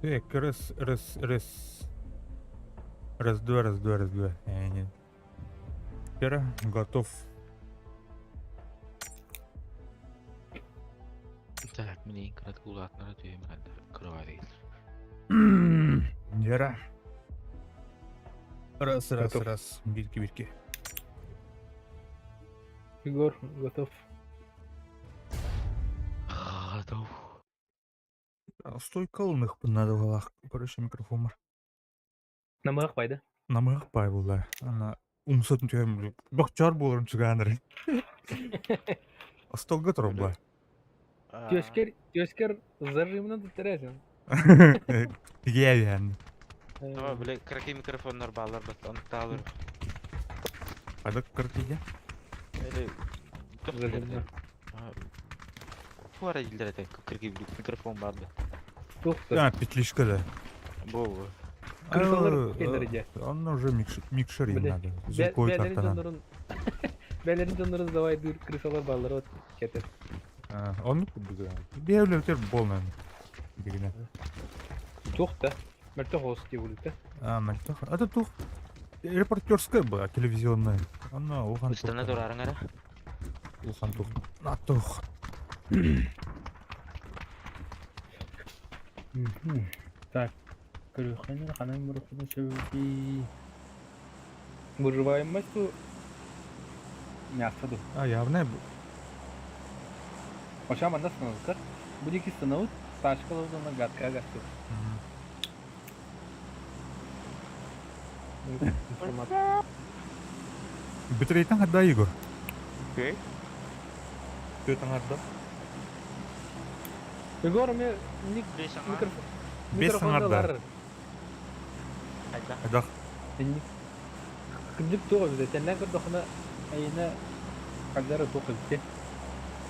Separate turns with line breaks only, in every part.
Так, раз, раз, раз. Раз, два, раз, два, раз, два. Э, нет. Теперь готов.
Так, мин кыратык улаатынара түһүм кырабай
Вера. Раз, раз,
Готов.
раз. Бирки, бирки.
Егор, готов.
Готов.
Стойка ылыныхпын наада Короче, микрофоммар.
Намыһах пайда.
Намыһах пай буолла. Ана умсатын түһэм бохчор буоларым чугаанырын. Остолго турбла.
Түөскэр, түөскэр зажимынан туттарасың.
Тигээбиһэн.
Тоҕо бile кыракый микрофоннар бааллар бат онтаалыр.
Хадык кыртыйа.
Или
Зажимна.
Туара дилер это кыракый микрофон барды.
Туох
А, петличка да.
Бу.
Крысалар кэлэр дьэ.
Он уже микшер им
Бile.
надо. Звуковой
Бээлэрин
картанан.
дьоннорун бээлэрин дьоннорун сдавайдыыр крысалар бааллар от кетер.
Он курдук. Биэлэр болнан. Дигине.
Туох да. Мөлтөх оҕус диэбилитэ.
А, мөлтөх. Это тух репортерская была, телевизионная. Она улахан
Ыстана турарың ара.
Улахан тух. На тух.
Так. Көрүөххэ ханан муруххуну сөбү. Выживаемость мясо ду.
А, явно.
Оша манна становыктар. Бу диэки становыт, тачкалабыт уонна гадка гастыт. Информация.
Бүтүрейтен хадда Егор.
Окей.
Төтің арда.
Егор, мне ник микрофон.
Бес саҥарда.
Хайда.
Хайдах.
Кырдьык туох эбитэ, тэннээн көрдөххүнэ айына хардара туох эбитэ.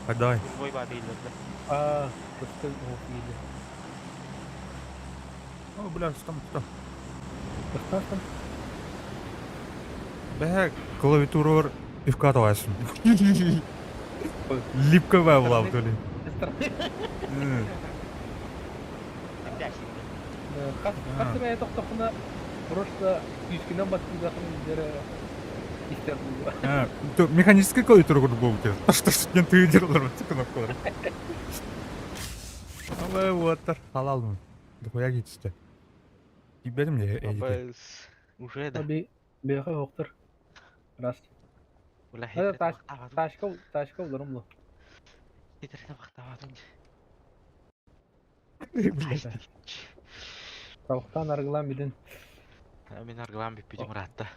Хайдай.
Бой бааты иллэрдэ.
Аа, просто оһох киирдэ.
О, бля, там кто?
Бастаастан
Бэһэ клавиатуралар пивка тоҕайсың. Липковая была в ли.
Хас хас эмэ тохтоххуна просто күүскүнэн баттыылахын дьэрэ истэр буолуо.
Механическая клавиатура курдук буолбут. Таш-таш диэн тыыдыр олорбут кнопкалар. Абай уоттар халалмын. Дохуя кетісті. Тибедим де эдите.
Уже да.
Би бэйэхэ оһохтор. Раз.
Бля,
Это тачка тачка уларым лу.
Хитрete бактабатын.
Тавыктан аргылан бидин.
Мин аргылан бүппүтүм ыраатта.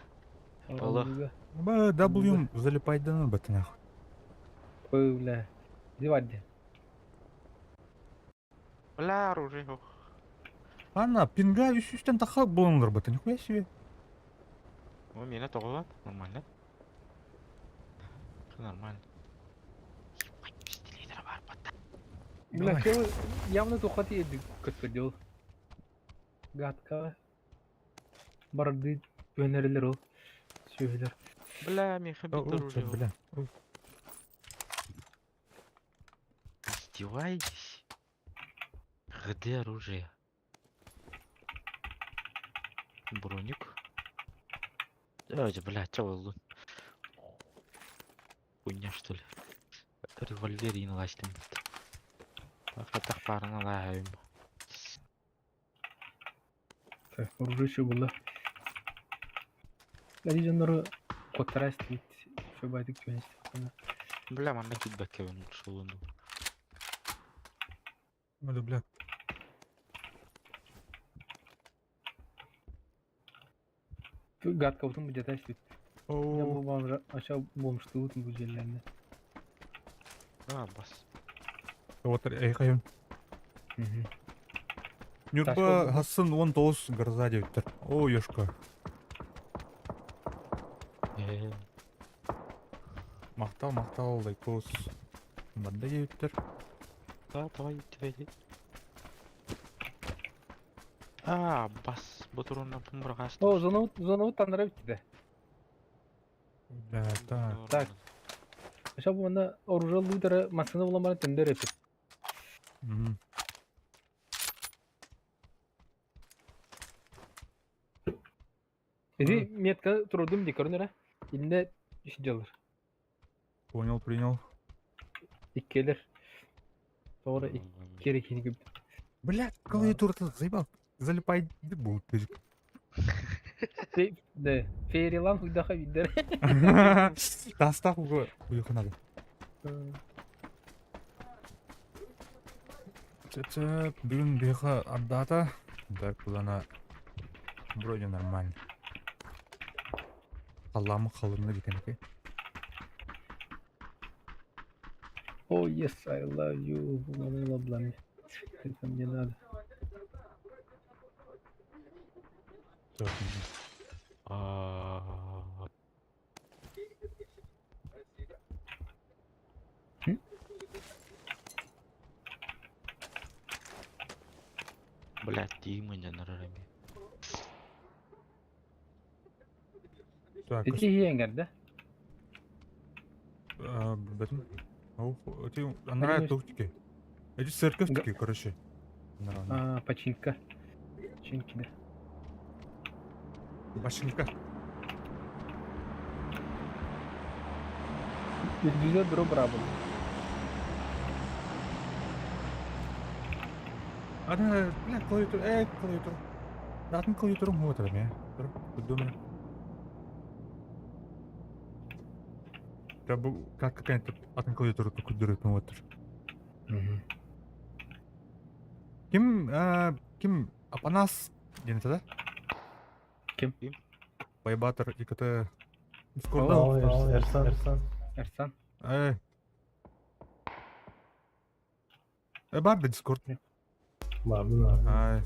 Боло.
Ба W залипайдан баттынах.
Ой, бля. Дивадди.
Бля, оружие.
Ана, пинга үстен таха болонлар баты, нихуя себе.
О, меня тоҕо нормально. Нормально. Ебать, бар батта.
Бля, чего явно тухати еди көтпөдү ол. Гадка. Барды өнерилер ол. Сүһүлэр.
Бля, меха бит оружие.
Бля.
Издеваетесь? Где оружие? Броник. Давайте, бля, чё вы Хуйня, что ли? Револьвер и налазь Хатах парна лаем.
Так, оружие еще было. Лади дьоннору куоттара истибит. Все байтык түһэн истэхпинэ.
Бля, манна кидбэккэ шулунду.
Ну, бля.
Гадкабытын бу дьата истибит. Я
О,
бу бомжа, аша бомжтуутун бу дьиэлэринэ.
А, бас.
вот эйхайым. Нюрба хасын 19 гроза девиттер. О, ёшка. Мактал, мактал, лайкос. Банда девиттер.
Да, давай, давай. А, бас. Бутурунна пумбрагас.
О, зонабыт, зонабыт таннара бүттэ.
Да, да.
Так. Аша бу манна оружие лутера массыына булан баран тендер эпит.
Мгм.
Ити метка турдум дии көрөн эрэ. Иннэ дьалыр.
Понял, принял.
Иккилэр. Тоҕо икки эрэ киһини көрбүт.
Блядь, клавиатура заебал. Залипай будет.
Да, Ферилан хуйдаха видер.
Тастах уго уйуха надо. Чэ-чэ, бүгүн биһиэхэ ардаата. Так, кулана вроде нормально. Халлаамы халынна бүтэники.
Oh yes, I love you. Бла-бла-бла. Это мне надо.
Так,
А,
М?
Блядь, Дима не нарарами.
Так,
Ити иһиэҥэр да?
Бэтим. Ох, эти анараа туох тики. Эти церковь тики, короче.
А, починка. Починки, да.
Башенка.
Үрдүгэр бро бырабыл.
Ана, бля, клавиатура, клавиатура. Атын клавиатурам вот это, меня. Думаю. Да, как какая-то атын клавиатура только дырыт вот. Ким, ким, Апанас, диэн этэ да?
Ким?
Байбатор ИКТ Дискорда.
О,
Эрсан, Эрсан.
Эрсан.
Бар да Дискорд.
Баар, баар.
Ай.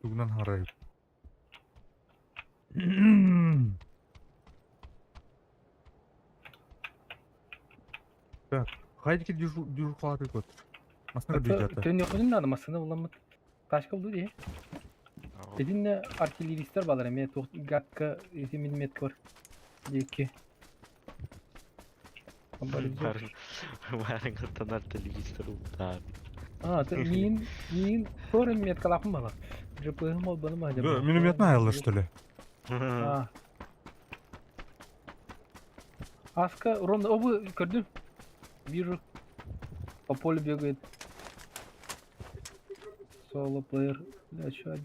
Тугунан харай. Так, хайдики дежур клавиатура кот. Масына дежата.
Төннүөхпүтүн наада массыына буламмыт. Тачка булду дии. Итиннэ артиллеристар баалар эмиэ туох гакка ити минометка бар диэки.
Барыҥыттан артиллеристар уктаан.
А, ты миин миин туора меткалаахпын бала. ЖПХ холбону маһдьа.
Минометная айылла, что ли?
А. Аска ровно обы көрдүм. Вижу. По полю бегает. Соло плеер. Бля, чё?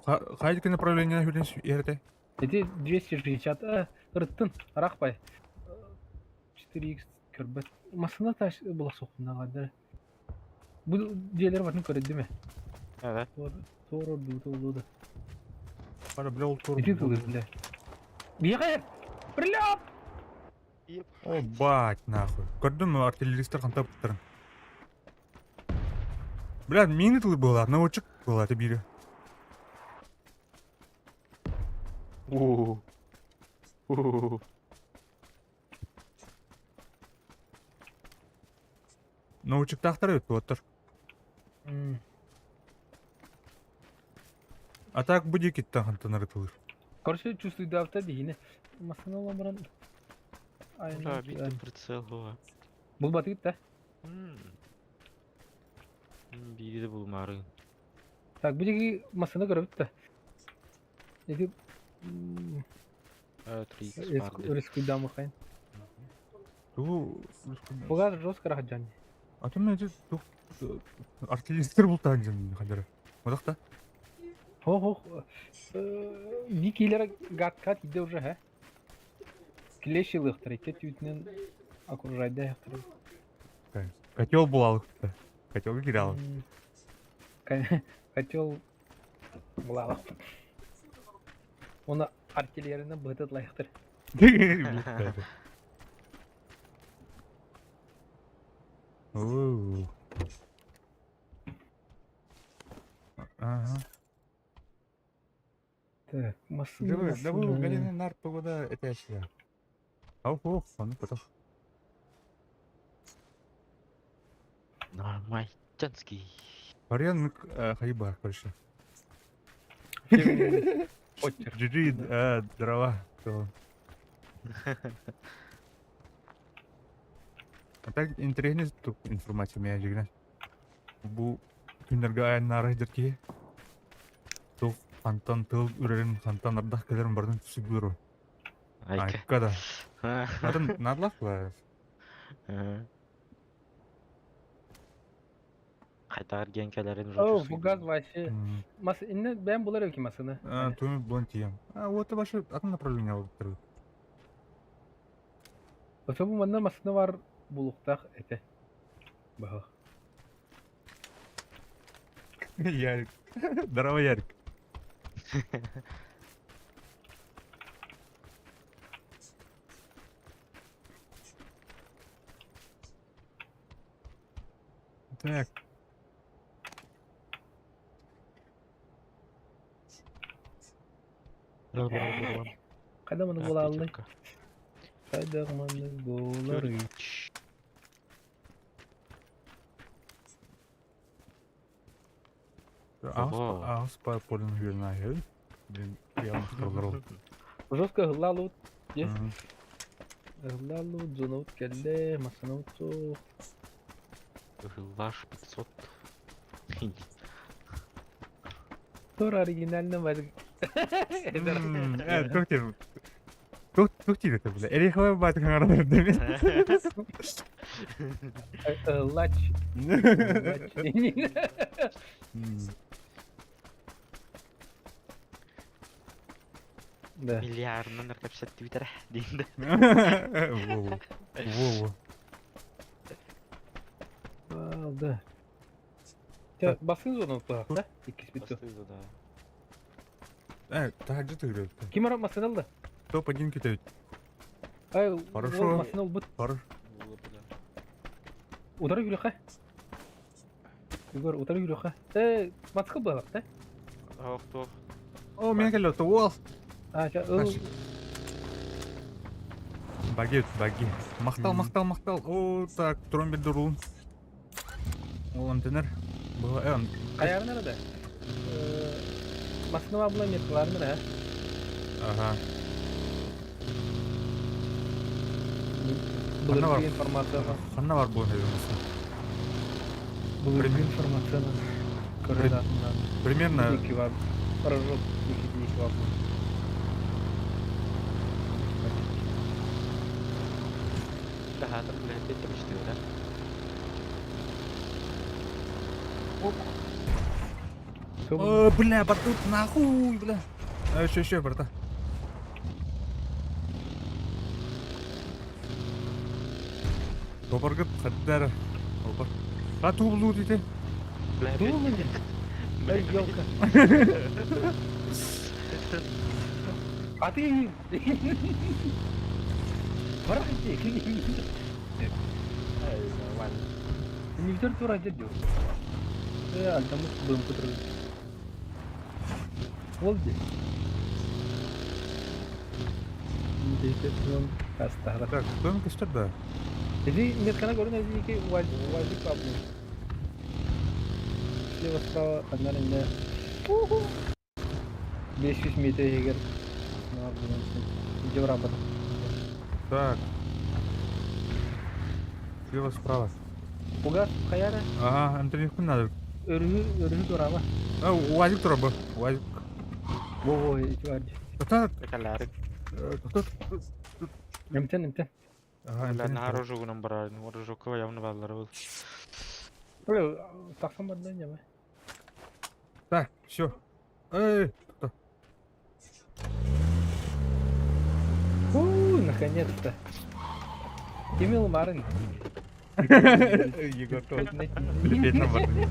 Хайдики направление хүрден ерте.
Эти 260 ырыттын, арахпай. 4x көрбөт. Масына таш була соқпуннаҕа Бу дьиэлэр барын көрөдүмэ.
Evet.
Туора ордубута буолуо да.
Бара бля ол тур.
Ити тылыр бля. Биэхэ! Прилет!
О, бать, нахуй. Көрдүм артиллеристер ханта буттарын. Бля, мины тылы было, наводчик была, это бири.
У. У.
Наводчиктаахтар өт буоттар. А так бу диэкиттэн хантан ырытылыр.
Короче, чувствую давта дихине. Масына olan баран.
Да, битте прицел була.
Булбатыгыт да.
Биири да булмаары.
Так, бу диэки масына көрөбүт да. Эти
3x барды.
рискуйдамыхайн.
Ту
Бугар жестко рахаджан.
А то мен тух артиллеристер бултаан дьон хадара. Одахта?
Хо-хо. Викилер гатка тиде уже, хэ? Клещи лыхтыр, икки түүтүнэн окружайда яхтыр.
Котел булалыкты. Котел киралык.
Котел булалык. Оны артиллерияны бытыт лайықтыр.
Оу. Ага.
Так, массына,
Давай, давай,
массына.
Галина нар погода это я. Ау, ох, он потом.
Нормальчанский.
Вариант хайба, короче.
Отчер.
GG, дрова. То. А так интереснее тут информация меня жигна. Бу Күннэргэ айаннаары сылдьар киһи. Туох хантан тыал үрэрин, хантан ардах кэлэрин барытын сүгүрү.
Айка.
Айка да. Атын наадалаах баар.
Хайдах эргиэн кэлэрин уже
О,
чувствую.
фугас вообще. Мас инне бэйэм булар эбикин массыына.
Туну булан тиийэм. А, вот вообще атын направление алыптыр.
Ото бу манна массыына бар булуктаах этэ. Баһа.
Ярик. Здорово, Ярик. Так.
Хайда маны булааллый? Хайда маны буларый?
Ого.
Аҕыс пар полин хүрүнааһын. Дин ялмахталлар.
Жестко ыһыллаалыбыт. Дьэ. Ыһыллаалыбыт, зонабыт кэллэ, массыынабыт суох.
Ыһыллаш 500.
Тур оригинально бар.
Туох диир туох диир этэ бile? Эриховай баатык хаҥаралар дэмин.
Лач. Да.
Миллиардынан кэпсэттибитэрэ диин
Во-во. Во-во.
Да. Чэ, басын зона туһах, да? Иккис бүттү.
да.
Таһырдьа тыгырыт.
Ким ара массыына ылла?
Топ-1 күтөбүт.
Ай,
Хорошо.
уол массыына ылбыт.
Хорошо.
Утары күлүхэ. Егор, утары күлүхэ. Э, маска буолар, да?
Ох, туох.
О, меня кэллэ, уол.
А, ча, ыл.
Баги, баги. Махтал, махтал, махтал. О, так, туран бирде рулун. Ол антенер. Была,
Хайарын арада? Массыына була меткаларын ара.
Ага.
Былыргы информация.
Ханна бар буолан эбит
Былыргы информацияны көрөр
Примерно.
Дикий бар. Поражок дикий бар.
Хаатар билэһит тэбиштиилэр.
О, бля, батут нахуй, бля. А, еще, еще, брата. Топаргыт хаддара. Опа. А тублу дите.
Бля,
Думали? Эй, елка. А ты... Братик!
Нормально.
Не вдер тура дедю. Альтамут бым кутры. Ол де.
Так, кто көстөр да?
Иди меткана көрүнэ дики уазик паблик. Слева справа одна инде. 500 метр егер. Иди работа.
Так. Слева справа.
Угас хаяра
Ага, Антоний надо.
өрүһү өрүһү турама.
А, УАЗик турар УАЗик.
Во-во, ити бар.
Тота.
Калары.
Тота.
Эмтен эмтен.
Ага,
Бля,
Антоний.
наар ожогунан барар. Ожогка явно баалар был.
Ой, тахсан бардан яма.
Так, все. Эй, тота.
У, наконец-то. Кимил Марын.
Егор, Опять на борту.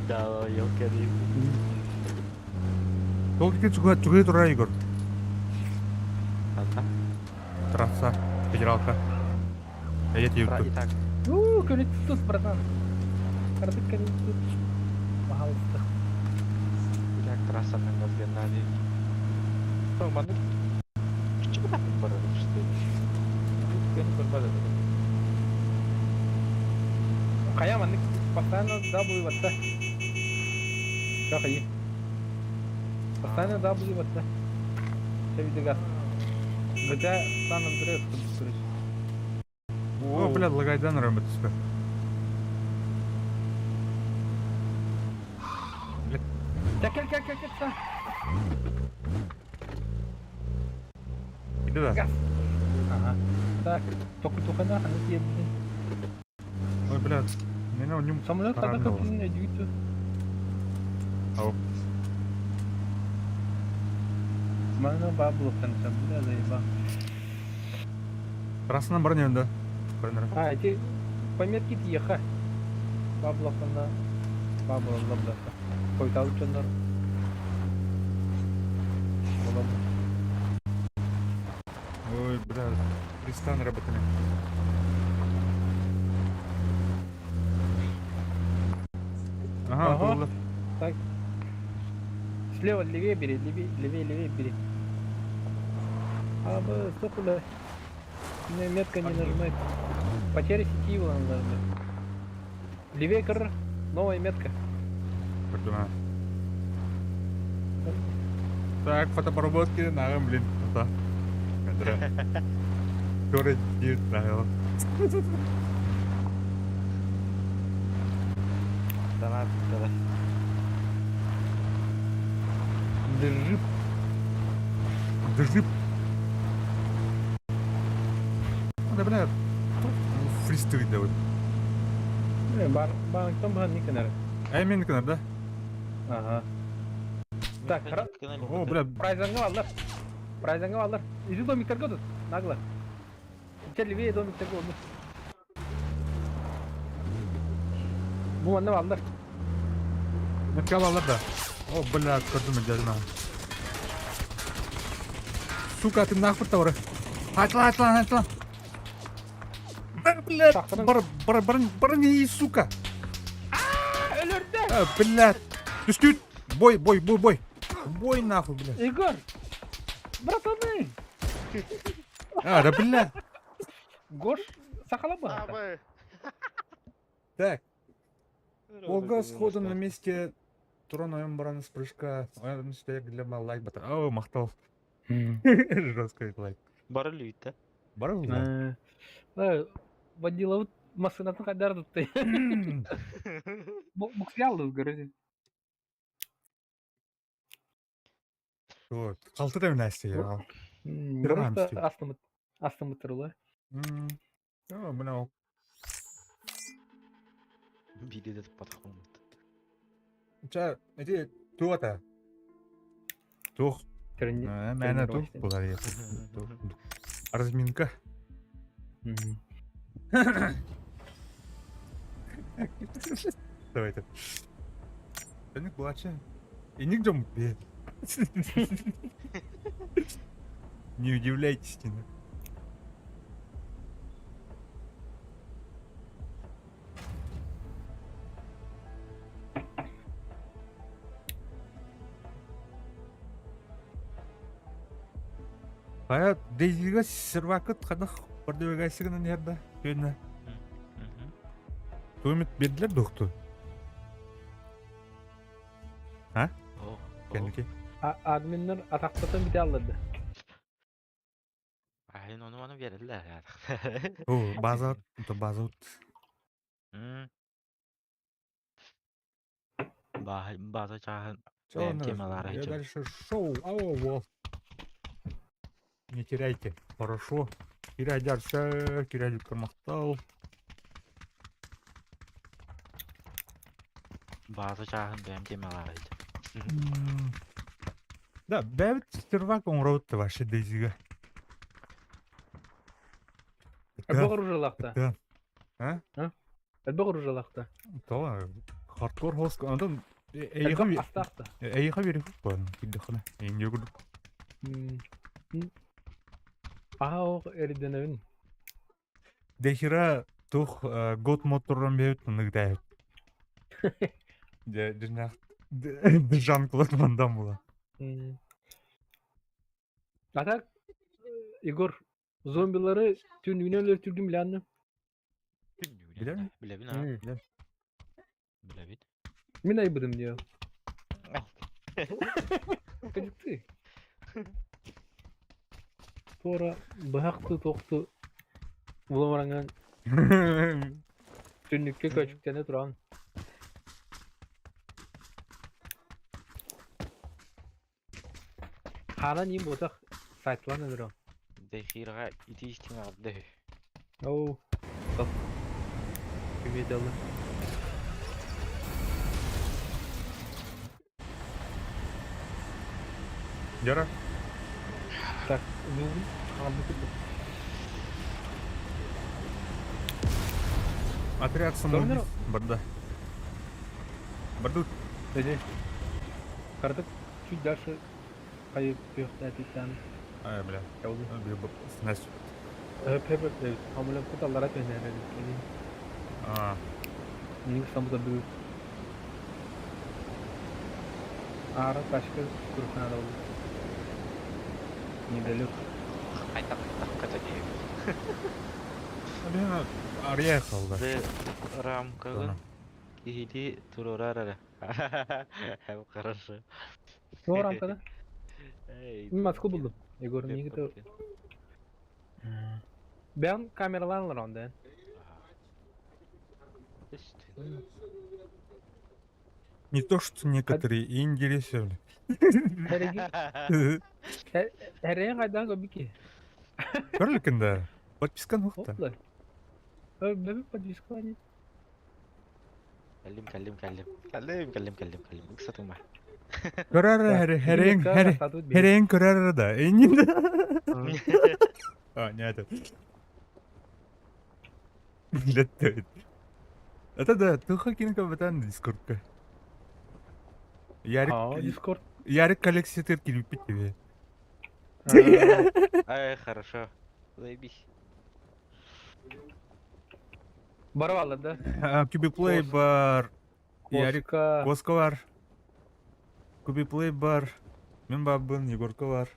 Да, елка
Толки чуга чуга тура Егор.
Ладно.
Трасса, федералка. Я тебе
И так.
У, көнүт тут, братан. Кардык көнүт тут. Пожалуйста.
Как трасса на разгонали. Ну, маны. Чего так барар что?
Хайа маннык постоянно W батта. Как и? Постоянно W батта. Все газ. GTA San Andreas курдук короче.
О, бля, лагайдан рөмөт түстэ.
Кэл, кэл, кэл, кэл,
Иди да.
Газ. Ага. Так, только только на, она тебе, блин.
Ой, блядь. Меня у нем
Самолет тогда как блин, идите.
Ау.
Мана бабло конца, бля, заеба.
Красынан баран да. Баран.
А, эти пометки тиеха. Бабло хана. Бабло, бла бла. Койтал чонор.
Ой, бля, Тристан работали. Ага,
Ага. Так. Слева, левее бери, левее, левее, левее бери. А, б, стоп, куда? У меня метка не нажимает. Потеря сети его надо нажимать. Левее, кр, новая метка.
Придумаю. Так, фотопоработки на, блин, да. Который правил.
Давай, давай.
Держи.
Держи. Да, бля, фристы делают.
Бар, бар, там бар, не
А мен канар, да?
Ага. Так,
О, бля.
Прайзаңы алдар. Прайзаңы алдар. Иди домик торго тут, нагло. Теперь левее домик торго. Бу манна алдар.
Меткал алар да. О, бля, көрдүм дядина. Сука, ты нахуй тавры. Айтла, айтла, айтла. Бля, бар, бар, бар, бар, не, сука.
Өлөрдө.
А, блядь. Түстүт. Бой, бой, бой, бой. Бой нахуй, блядь.
Егор! Братаны!
А, да, блядь.
Гош сахалаба.
Так. Ольга сходу на месте Туран оем баран с прыжка. Оем для лайк бата. О, махтал. Жесткий лайк.
Бары лүйті.
Бар да.
Водила вот машинатын кайдар тутты. Буксиалды көрөсүң.
Вот. Қалты да нәрсе.
Просто астымыт астымыт.
О, мынау.
Биде де потхомут.
Ча, эти туата. Тух. Мәне тух булар. Разминка. Давайте. Эник булачы. Эник жом бе. Не удивляйтесь, Тина. А Дейзига сервакыт хадах продвигайся на нерда. Сегодня. Туемет бердилер дохту. А? Кәнеки.
Админнер атақтатын бите алды.
Айын оны оны берилер.
О, база, то база.
База чаһын
Я дальше шоу. Ау, во. Не теряйте. Хорошо. Кирай дальше. Кирай мақтал.
База чаһын бэм темалары.
Да, бәбит сервак оңроутты вообще Дейзига.
Элбэх оружиялаахта.
Да. А?
Элбэх оружиялаахта.
То, хардкор хост, антон
Элбэх астаахта.
Эйха берих бан, киддехна. Инде күр.
Аха ох эрденебин.
Дехира тух год моторон бебит ныгда. Де динах Жан Клод Ван Дам була.
А так, Егор, зомбилары түнүнөн өлтүрдүм биланны.
Билер
Билебин а. Билебит.
Мин айбыдым диyor. Кадикты. Тора быһакты тоқту буламаранган түннүккө көчүктене туран. Хаанан иин буотах сайтлан өлөрөм.
Дэхирга ити истиҥ аҕырда үһү.
Оу. Стоп. Увидела.
Дьара.
Так, ну, хаалбыт курдук.
Отряд самоубийц барда. Бардут.
Подожди. Карток чуть дальше хайыппыахтаатыттан.
Ай, бля. Снась.
Пепе, амулет аллара түһэнээр
А.
Миник самыта бүгү. Аара тачка крупная болду. Недалек.
Хайдах хайдах көтө
Блин, ария қалды.
Ды рамкагын киһити туруорар эрэ. Хорошо.
Что рамкада?
Эй,
Мин Москву булдум. Егор, миги Бэйэм камералаан олорон да.
Не то, что некоторые интересы.
Эрэйин хайдаан көрбүкки?
Көрлекин да. Подпискан ухта.
Опла. Бэбэ подписка не.
Кэллим, кэллим, кэллим. Кэллим, кэллим, кэллим, кэллим. Ыксатыма.
Көрөр херен херен көрөр да. Энин. А, не это. Билет. Это да, туха кинка батан дискордка. Ярик,
А, Дискорд.
Ярик коллекция килипит тебе.
Ай, хорошо. Заебись.
Барвала, да?
Кубиплей бар. Ярик Коска бар. Кубиплей бар. Мен бабын, Егорка бар.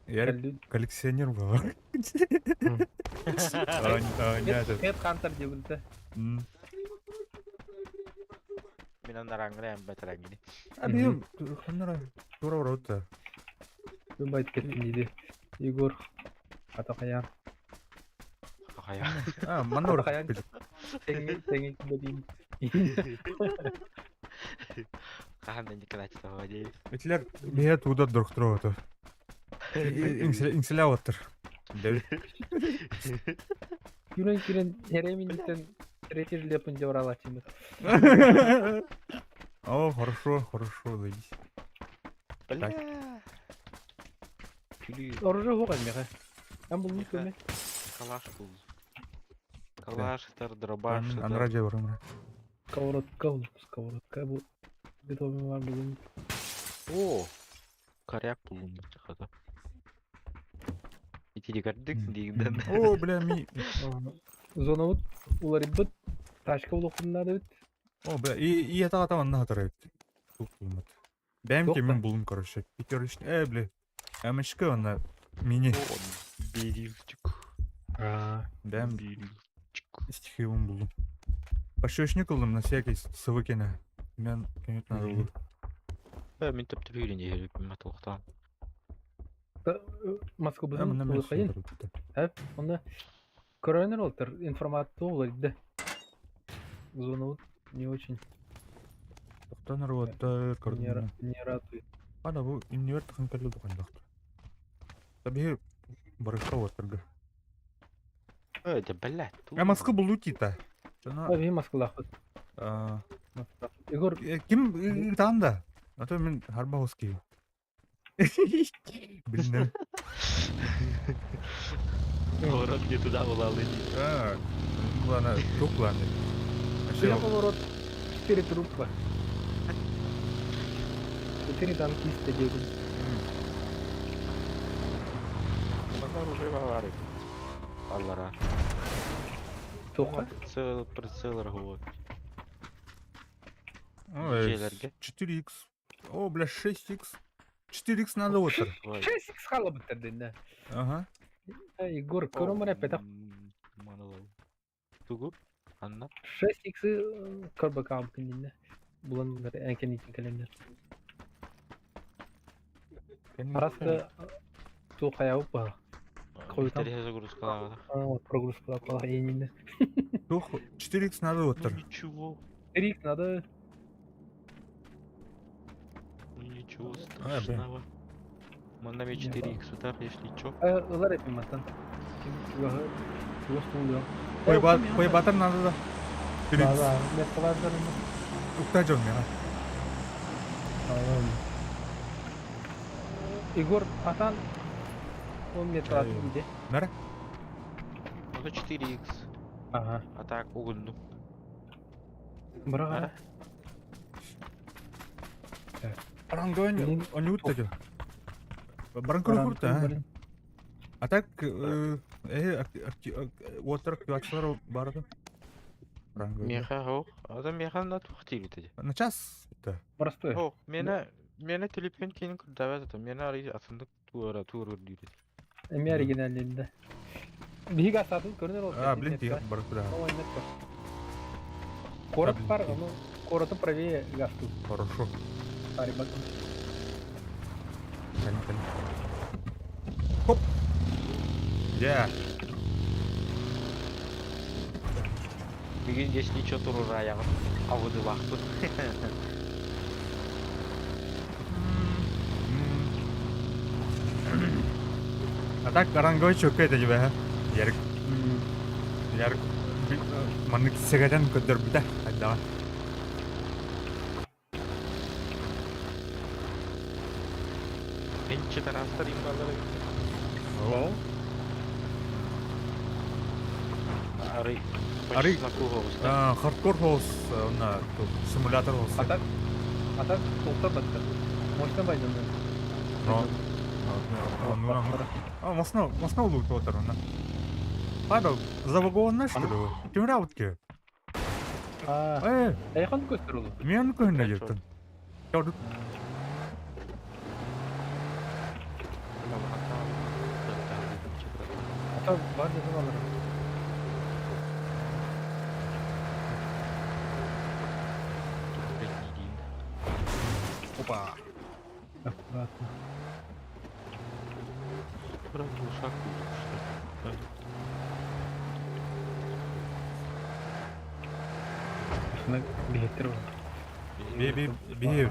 Ярик коллекционер бар.
Хед Хантер диэбитэ.
Мин анараңгыра бэтэрэгини.
А бим ханнара тура ворота.
Думает кеттин диди. Егор атакаян.
Хая.
А, манор.
Атакаян. Тэҥи тэҥи бадин.
Хаһан да Николаевич дии.
Этилер бие туда дорхтро. Инселя оттыр.
Кирен кирен эреминден третий жлепын деп аралачымыз.
О, хорошо, хорошо, заебись.
Бля. Күлүү.
Оружие хуган меха. Ам бул көмө.
Калаш бул. Калаштар, дробаш.
Анраджа барым.
Сковородка бул, сковородка бул. Готовый бар бүгүн.
О. Коряк булун хата. Ити көрдүк дигден.
О, бля, ми.
Зона вот улар бит тачка булукунна бит.
О, бля, и это там анна тарайт. Тут булмат. Бәм кемин булун, короче. Пятерочный. Э, бля. Амочка она мини.
Берилчик.
А.
Бәм
Берилчик.
стихиевым булдум. Пошечник кылдым на всякий сывыкена. Мен кемет надо булду.
Э, мин төп төп үйренде матылыктан.
Москва бузун улукайын. Эп, онда коронер олтер информация улар Зона вот не очень.
Тоқтан роттар көрдүм.
Не радует.
Ана бу инвер тахын кэлле духан дохту. Таби барышка оттарга.
Э, да блядь.
А Москва булду тита.
Таби Москва
А.
Егор
Ким там да? А то мен Харбауский. Блин.
Поворот не туда улалы.
А, ладно, тук ладно.
Вообще поворот. 4 трупа. 4 танкиста дедим.
Оружие бавары. Аллара.
Тоқа?
Прицел, прицел ргот.
4х. О, бля, 6х. 4х надо вот.
6х хала бітірден, да.
Ага.
Егор, көрім петақ.
Тугу? Анна?
6х көрбі кабыкын Булан әнкен итин кәлемдер. Араска туқая ба.
Қойытам. Загрузка.
Прогрузка қала енінде.
Тух, 4х надо вот.
Ничего.
4х надо.
Ничего страшного. Манна эмиэ 4x сытар, если чё.
Ылар эпим мантан. Ким чугаһы чугас туулуох.
Пойбатар надо да.
Да, да, меткалардар.
Укта дьон мега.
Егор, атан он метр где?
Нара?
Ну это 4x.
Ага.
А так угольну.
Браға.
Барангон они утта. Баранкор курта. А так уоттар активациялар барды.
Меха хо. Адам меха на тухтили теди.
На час да.
Простой.
Хо, мена мена телефон кенин курдават это. Мена ари атындык туара туара дири.
Эми оригинальный Биһиги астаатын көрүнөр ол.
А, блин, тихо, баркуда.
Корот пар, ну, короту правее газту.
Хорошо.
Арибак.
Кали, кали. Хоп. Я.
Бүгүн здесь ничего турурая. А выдывахпыт.
А так ранговый чөккө это тебе, Ярик. Ярик. Маннык сегеден көдөрбүтэ. Айдаҕа.
Менче тарастар имбалары. Ары.
Ары.
На кругу.
Хардкор хоус, на симулятор хоус.
А так, а так толта батта. Мощно байдым.
Но. Ну, а, масно, масно лут отар, на. Павел, забагованна что ли? Ким раутки?
А,
Э,
айхан көстөр олу.
мен көһүнэ жеттин.
Ата бар десем алырым.
Опа.
Аккуратно. Şuna biletler var.
Би би би.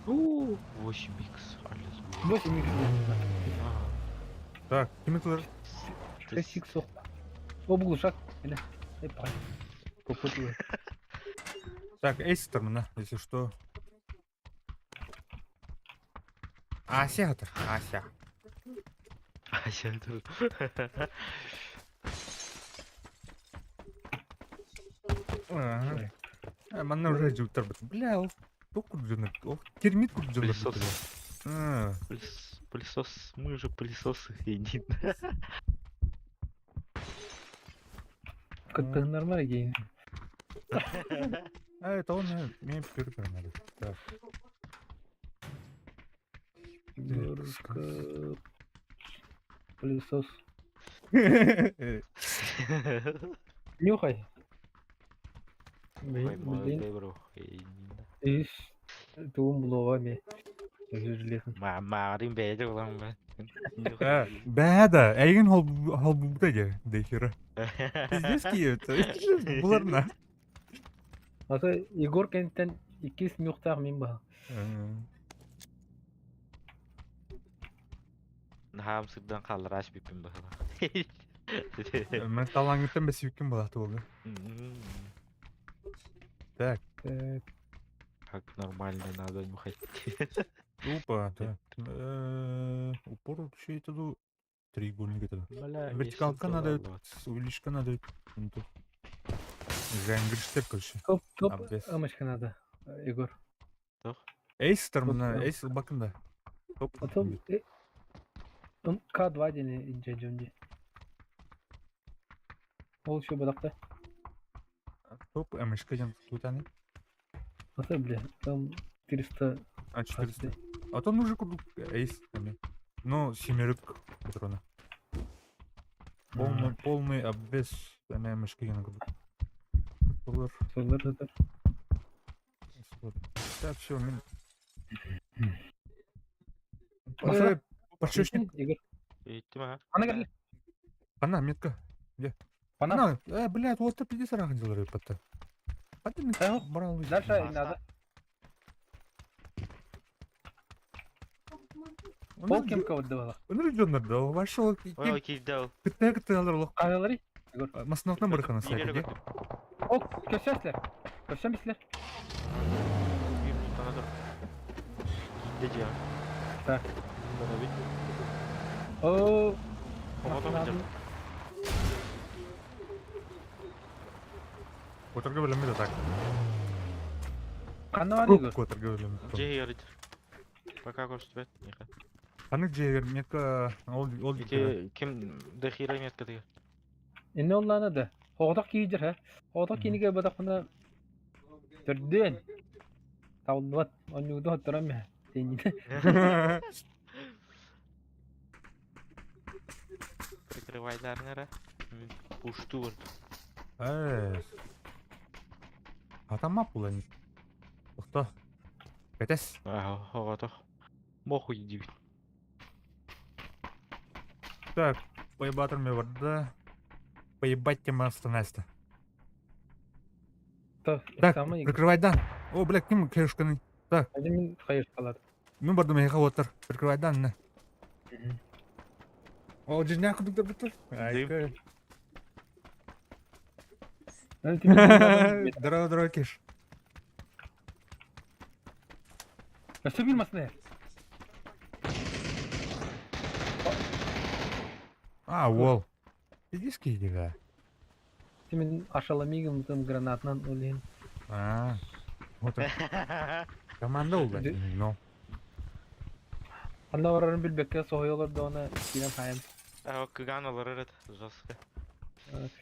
8 икс.
8 икс.
Так, ким этилер?
6 икс соқ. О, бұл ушак. Или? Эй, пай. Попутал.
Так, эйс мына, если что. Ася атыр, Ася.
Ася.
Ага. Манна уже жуттар бит. Бля, ол тоқ курджуны, ол термит курджуны.
Пылесос. Пылесос, мы же пылесосы, иди.
Как-то нормально гейн.
А, это он мне надо. Так.
Пылесос. Нюхай.
Ой,
Блин,
молодой, бро.
иш туум булуға ме. Железно.
Маарин бәйді улам ба.
Бә да, әйген хол хол буда дехера. Пиздец киев. Буларна.
Ата Егор кенттен иккис нюхтаах мин баха.
Нахам сырдан қалыраш биппин бахала.
Мен талаңыттан бәсүккин балаты болды. Так,
Так,
Как нормально надо нюхать.
опа, так. Упор вообще это ду треугольник это.
Бля,
Вертикалка надо, увеличка надо. Жангриштер, короче.
топ топ
Обвес.
ымышка надо, Егор.
Эйс тормына,
Топ,
эйс бакында. Топ.
Потом К2 дени жажонди. Ол еще бадақта.
Топ, МШК ден тут они.
Ата, бля, там 400.
А, 400. А то нужно куду эйс. Ну, семерик патрона. Полный, полный обвес МШК ден куду. Доллар.
Солар это.
Так, все, мен.
Масала?
Подшипник.
Егор.
Еттім
Ана кәрлі.
Ана, метка. Где?
Пана.
Ана, блядь, вот ты пиздец рахын делали потом.
Дальше надо. Ол кем кабырдыбала.
Өнөр дьоннор да, вошел.
Ой, киирдэ ол.
Кытта кытта олох.
Хаһалары?
Маснахтан барыхана
Биир
сайт.
Ол көсөслер. Көсөм бислер.
Биир минутана тур. Киирдэ дьиэҕэ.
Так.
Барабит.
О,
Оҕото сылдьар.
Куотарга бөлөммүт атак.
Ханна бар Игорь?
Куотарга бөлөммүт.
Дьиэ иһигэр Пока көстүбэт миэхэ.
Ханнык дьиэгэр метка ол ол
Ити ким дохера меткатыгар.
Инне оллаана да. Оҕотох киһи ха. Оҕотох кинигэ батахпына төрдүөн. Табыллыбат. Онньугду хотторон мэ. Теннинэ.
Прикрывайдарың эрэ. Пушту көрдүм.
Э. Атама пулан. Охто. Кэтес.
Оҕотох. Мохуй диибин.
Так, поебатор мне барда. Поебать тема остановится.
Так,
Так, прикрывай дан. О, бля, ким кешканы. Так.
Один хайышкалар.
Ну, бардым я отыр. Прикрывай дан, на. О, жизня кудук да бутыр. Здорово, здорово, Киш.
Өссө биир масына.
А, уол. Иди скидига.
Тимин ашаламигым тым гранатынан олин.
А. Вот команда улда. Но.
Анна барарын билбекке соһуйалар да оны киирэн хаайан.
А, кыган олорор это жестко.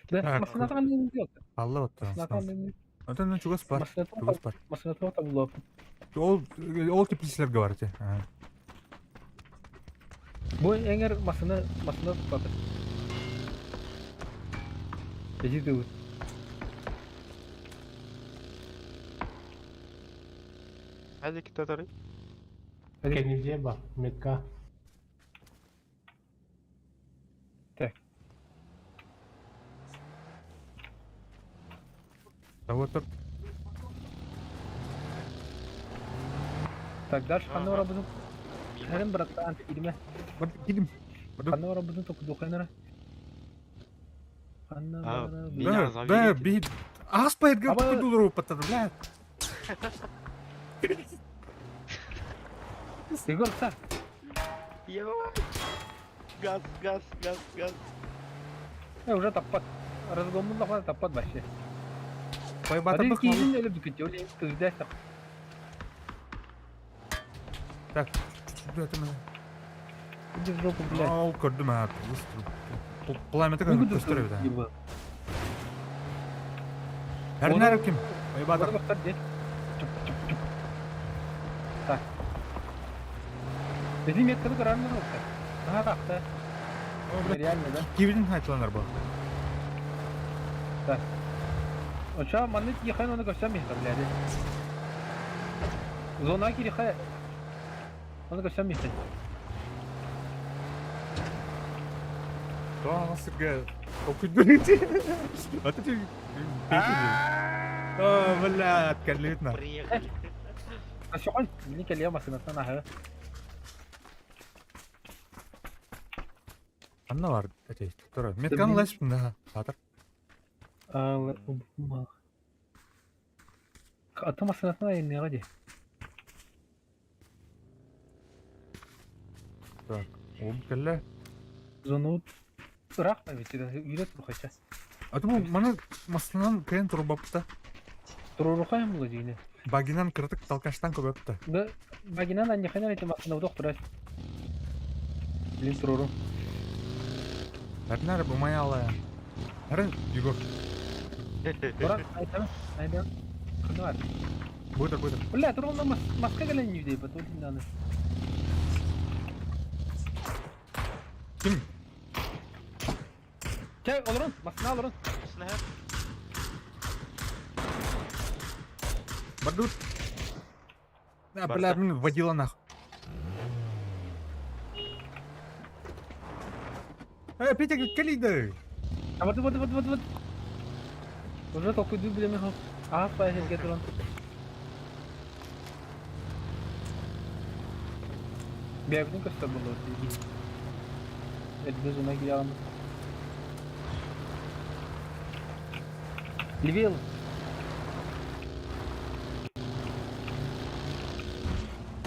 Да, масынатан не делать.
Алла вот.
Масынатан
Это ну чугас бар. Чугас бар.
Масынатан табылып.
Ол ол теплицелер говорите.
Бу эңер масына масына тутады. Эжи дөгүт.
Hadi китатары.
Кеннеде бар, метка.
Так.
Да вот тут.
Так, дальше ханна барабызын. Хэрэн братан, илме.
Вот кидим.
Ханна барабызын только духайнара. Ханна барабызын.
Меня
Да, да,
завели.
би. Ас поедгал дуру потом, бля.
Егор, са.
Газ, газ, газ, газ.
Уже таппат. Разгомун да таппат вообще.
Поебата
Один киһин өлүп бүкүт, ол кырдас.
Так, это мы.
Иди в жопу, блядь.
Ол көрдүм а. Пламя такое көстөрөбүт да. Эрнер ким? Поебата.
Так. Бизи метканы көрөрмүн ол. Ага, так. Реально, да?
Кибидин хайтланар бу.
Так. Оча манны тихан оны көстөн михта, блядь. Зона кириха. Оны көстөн михта.
Да, сырга. Окуйдурите. А ты О, бля, откалитно.
Приехали.
А что он? Мне коллега машина на
Анна бар, эти, второй. Меткан лэшпин, да. Сатыр.
Ата машинасына не гади.
Так, ум келле.
Зону ырак та бит, үйрөт бурхайча.
А то маны масланан кыйын турбапта.
Турурухай була дигине.
Багинан кыртык талкаштан көбөптө.
Да, багинан анниханан эти машина доктор. Блин, туруру.
Әрнәр бу мая ала. Әрен, Егор.
Буран, айтам, айтам. Кына.
Бутер, бутер.
Бля, туруру маска келен юдей, потом даны.
Ким?
Чай, олорун, масына олорун.
Снэп.
Бардут. А, бля, блин, водила нах. Петя, кали да.
А вот, вот, вот, вот, вот. Уже только иду, бля, михал. Ага, поехали, гетурон. Бэйэбитин көстөр буоллубут дии. Эрдэ зона киирэҕин. Левел!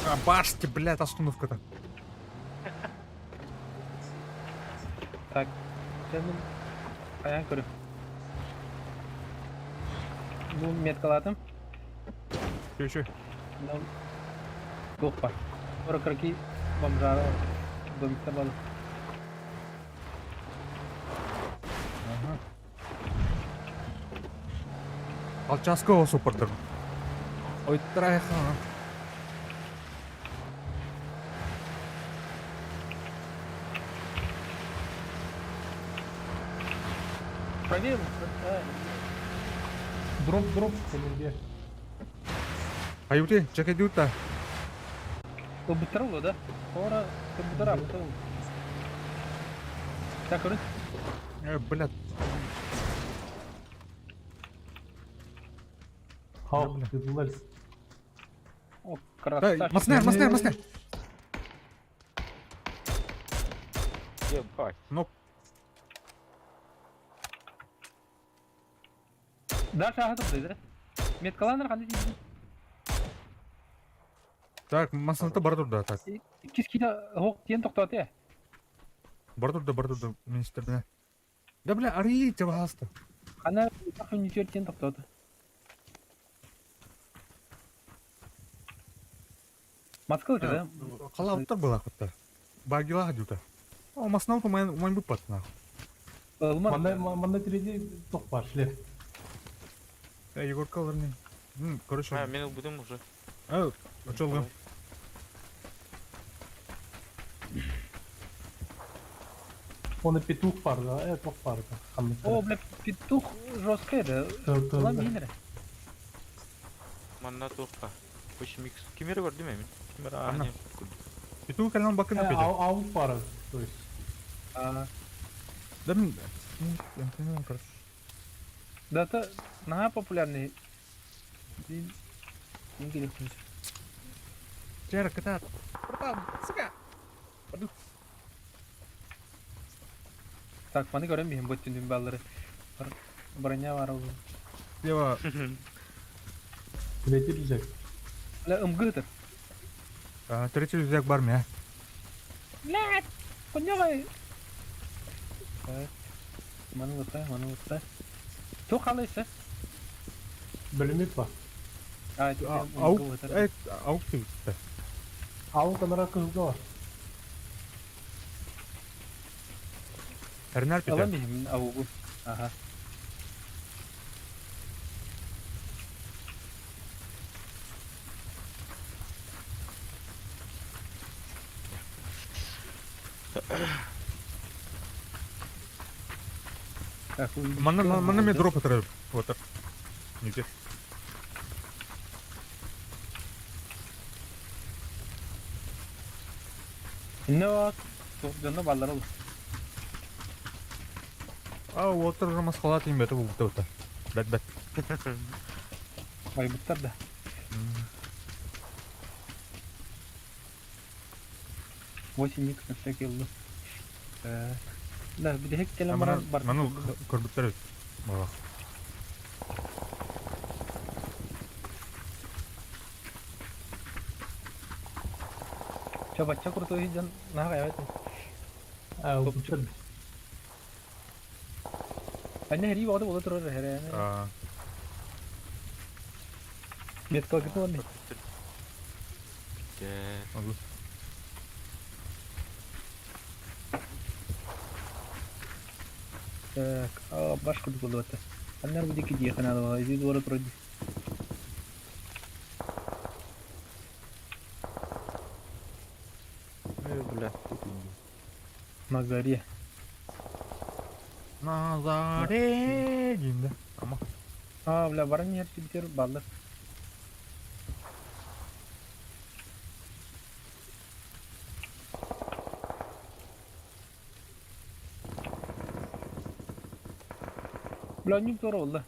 А, башти, блядь, остановка-то.
Так, дьэ мин хайаан көрүм. Бу меткалаатым.
Чү, чү.
Туох бар. Ора кыракый бомжара домикта бал.
Ага. Алчаска суппордор. Ой, трайха.
Проверим.
Дроп, дроп, кэлин
Аюти, чекай дюта.
Ылбыттара да? Ора ылбыттара абыттар. Так, көрүн.
Блядь.
Хау, тытылар.
О,
Эй,
красавчик.
масне, масне, масне.
Ебать.
Ну,
Дальше ага тут да? Меткаланыр қандай дейсің?
Так, масната бар турда, так.
Иккис киһи оһох тиэн тохтоото ээ.
Бар турда, бар турда, министрдine. Да, бля, арыйте, пожалуйста.
Хана нүчүөр тиэн тохтоото. Москва да?
Халауттар была хотта. Багила дюта. О, маснау то майн майн бупат нахуй.
Ылман.
Манна манна тиреди тох бар шлеп.
Егор Каларни. Короче.
А, мен ылбытым уже.
А, чолгам.
Оны петух бар да, тох бар да.
О, бля, петух жесткий да. Улам биһинere.
Манна туохха. 8 икс. Кимери бар димэ мин. Кимери
Анна.
аня.
Петух калан бакын петя.
Аук бар, то есть.
А,
Да, мин, я не понимаю, короче.
Да, это наһаа популярный. Дин керек.
Чера, катат. Братан, сука. Пойду.
Так, маны көрөн биһин бу түнүн баллары. Броня бар ол.
Слева.
Третий рюкзак.
Бля, ымгытыр.
А, третий рюкзак бар мя.
Блядь, коньягай. Так. Маны лыта, маны лыта. Туох халайсы?
Бөлүмүт бар.
А,
Аук, аук ты.
Аук анара кызылга бар.
Эрнар петя.
Алам биһин аугу. Ага. Так,
Манна, манна мне дроп отрыв. Вот так. Нигде.
Но, дьонно баллар ол.
А, вот уже масхалат им это вот это. Бэт бэт.
Байбыттар да. 8 икс на всякий ыллы. Да, бүтэһик кэлэн баран бар.
Ману көрбүттэр. Мала.
Чо бачча крутой дьон наһаа хайабат.
А, ылбыттар.
Анна хери боҕото буола турар херэ.
А,
Меткалгытын барны.
могу.
Так, а баш курдук буолуота. Аннар бу диэки диэхэ наада изи буола турар дии.
Бля.
На горе.
На заре деймін да. Ама.
А, бля, баран иһэр сибитер баллар. Бля, ньюк туора буолла.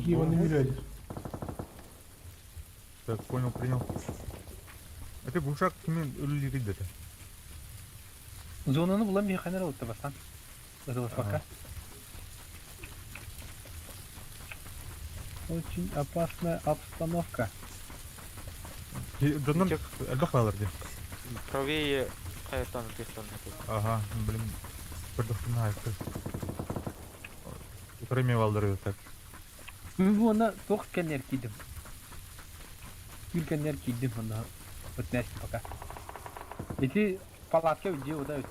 Киеваны мөрөдүр.
Так, понял, принял. Это глушак кими өлүлүрүй дэтэ.
Зонаны булан биһиэхэ эрэ ылта бастаан. Ытылыспакка. Очень опасная обстановка.
Дьоннор элбэх баалар дии.
Правее хайаттан ытыахтан
Ага, блин, көрдөхпүнэ айты. Утары эмиэ бааллар так.
Мин бу уонна туох кэннигэр киирдим? Түүл кэннигэр киирдим онно бытнээстим пока. Ити палатка дьиэ уда эбит.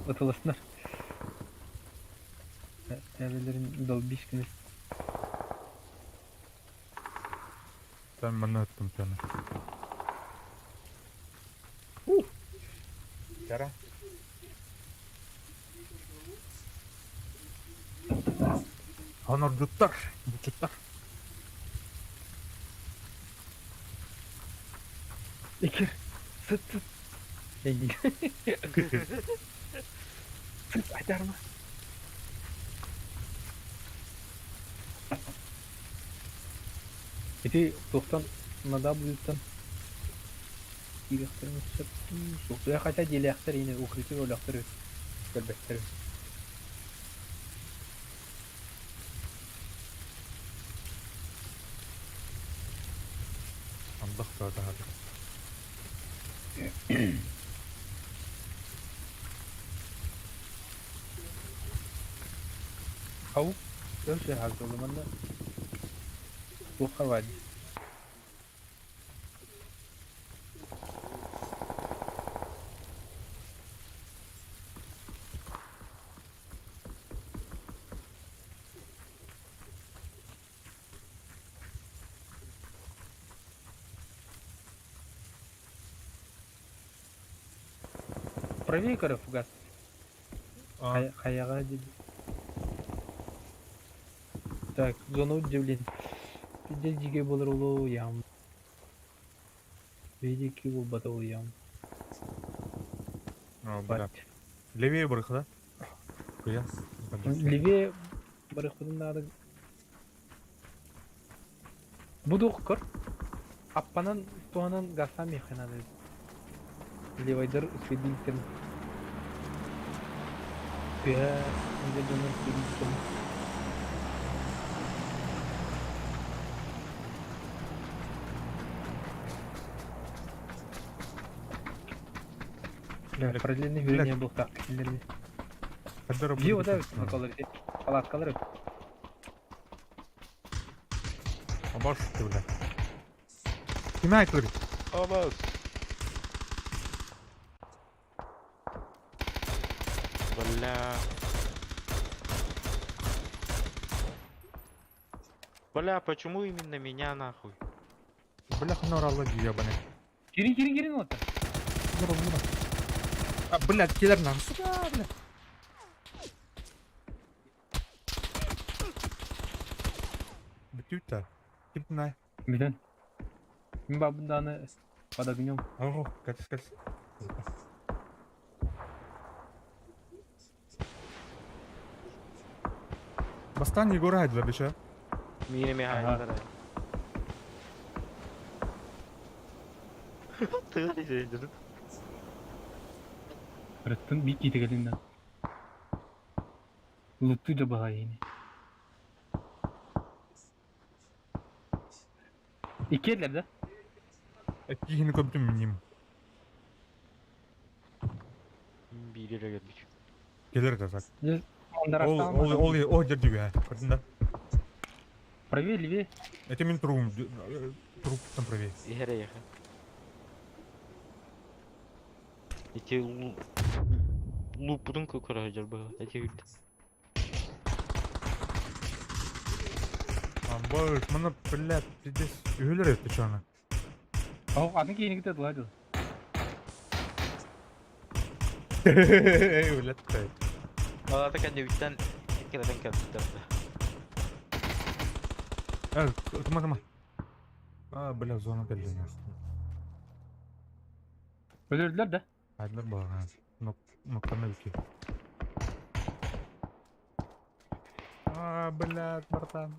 Ытылыснар. Эбэлэрин долбиш гыныр.
Там манна ыттым саны. Кара. Хонордуттар, бучуттар.
Икир. Сыт сыт. Сыт айдарма. Ити туохтан на W-тан киириэхтэрин сөп дуу, суох. Хотя дьиэлээхтэр иһинэ укрытие өлөхтөр эбит, көрбөттөр эбит.
Андах таһар.
Ау, өссө хааллыманна туохха баар дии. Правее көрө фугас. Хайаҕа дии. Так, зона удивления. Пиздец дьигэ буолар улуу ям. Видики буолбата улуйам.
О, бля. Левее барых, да? Куя.
Левее барыхпытын наада. Буду көр. Аппанан туһанан газтан миэхэ наада. Левайдар үчүгэйдик Тыа дьонун үчүгэйдик Бля, параллельный үрүҥэ буолтаах кинилэрни. Дии ода палаткалар
Абаш ты, бля. Ким айтылыр?
Абас. Бля. Бля, почему именно меня нахуй?
Бля, ханоралла дии, ебаный.
Кирин кирин кирин ота.
Бура, бура. А, блядь, киллер нам. Сука, бля. Бүтүүтэ. Ким най?
Бүтэн. Мин бабын под огнем.
Ого, катись, катись. Бастан Егор хайдылар беша.
Мире
Ага.
михайлар. Ты
Рыттын бик китегелиннен. Лутту да баҕайыны. Иккиэллэр да?
Кихини көптүм миним.
Биир geldik.
Келер да так. Ол
Ол
ол ол ол жердүгө. Көрдүң да?
Правее, левее.
Это мин трубум. Труп там правее.
Иһэрэ яха. Эти лупудун көкөрө жар баа. Эти үрдэ.
Амбаш, мана, блядь, пиздец. Үһүлэр өттө чана.
О, атын кейини кытта тулай.
Блядь.
Ата кэнди үттен эккелетен кэлбиттэр.
Э, тыма тыма. А, бля, зона келди нахуй.
Өлөрдүлэр да?
Айдылар баган. Ноктаны бики. А, блядь, братан.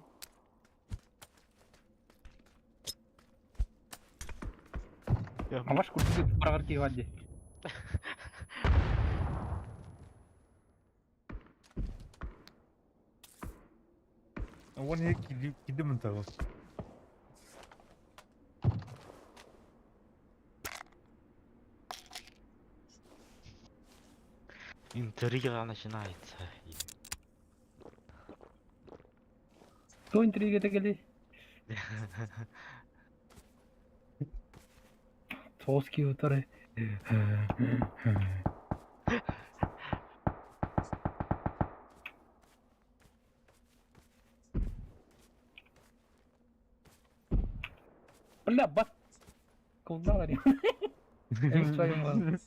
А ваш курдук быраҕар киһи бар дии.
Уон кидимин того.
Интрига начинается.
Кто интрига кэлий? Тоҕус киһи утары. Бля, бас. Кулдалар. Эн своем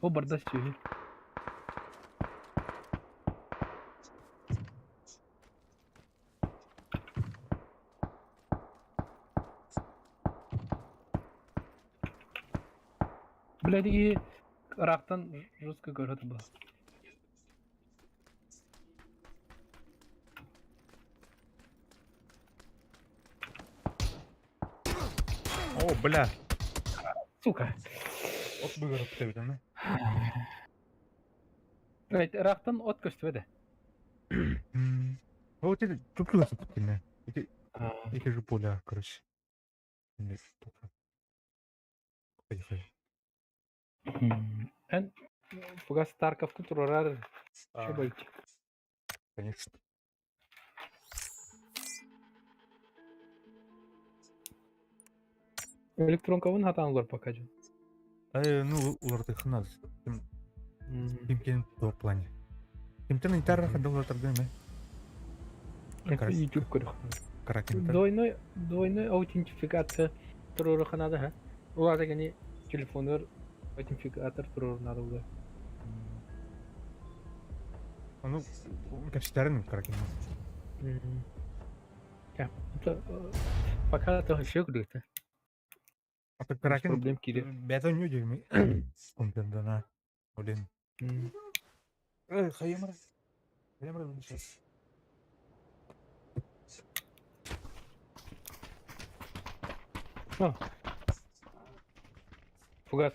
О, бардас чуги. Блядь, и Рахтан жестко город был.
О, бля.
Сука.
От быгырып тэбитэ.
Блядь, Рахтан от көстүбэтэ.
Вот это туплю кине. Эти эти же поля, короче. Поехали.
Эн Пугас Тарковку турарар
А, конечно.
Электронкабын хатаан олор пока дьон.
Ну, улардыхына. Ким ким то плане. Кимтен итар хадыл торгуем.
YouTube көрөх.
Кракен.
Двойной аутентификация туруору надо, ха? Улата кини телефонугар аутентификатор туруору надо буолар.
Ну, капситарын Кракен.
Пока то еще круто.
А то Кракен
Проблем кире.
Бәтон не дерми. Компьютерна. Блин. Хайымыр. Хайымыр сейчас.
Фугас.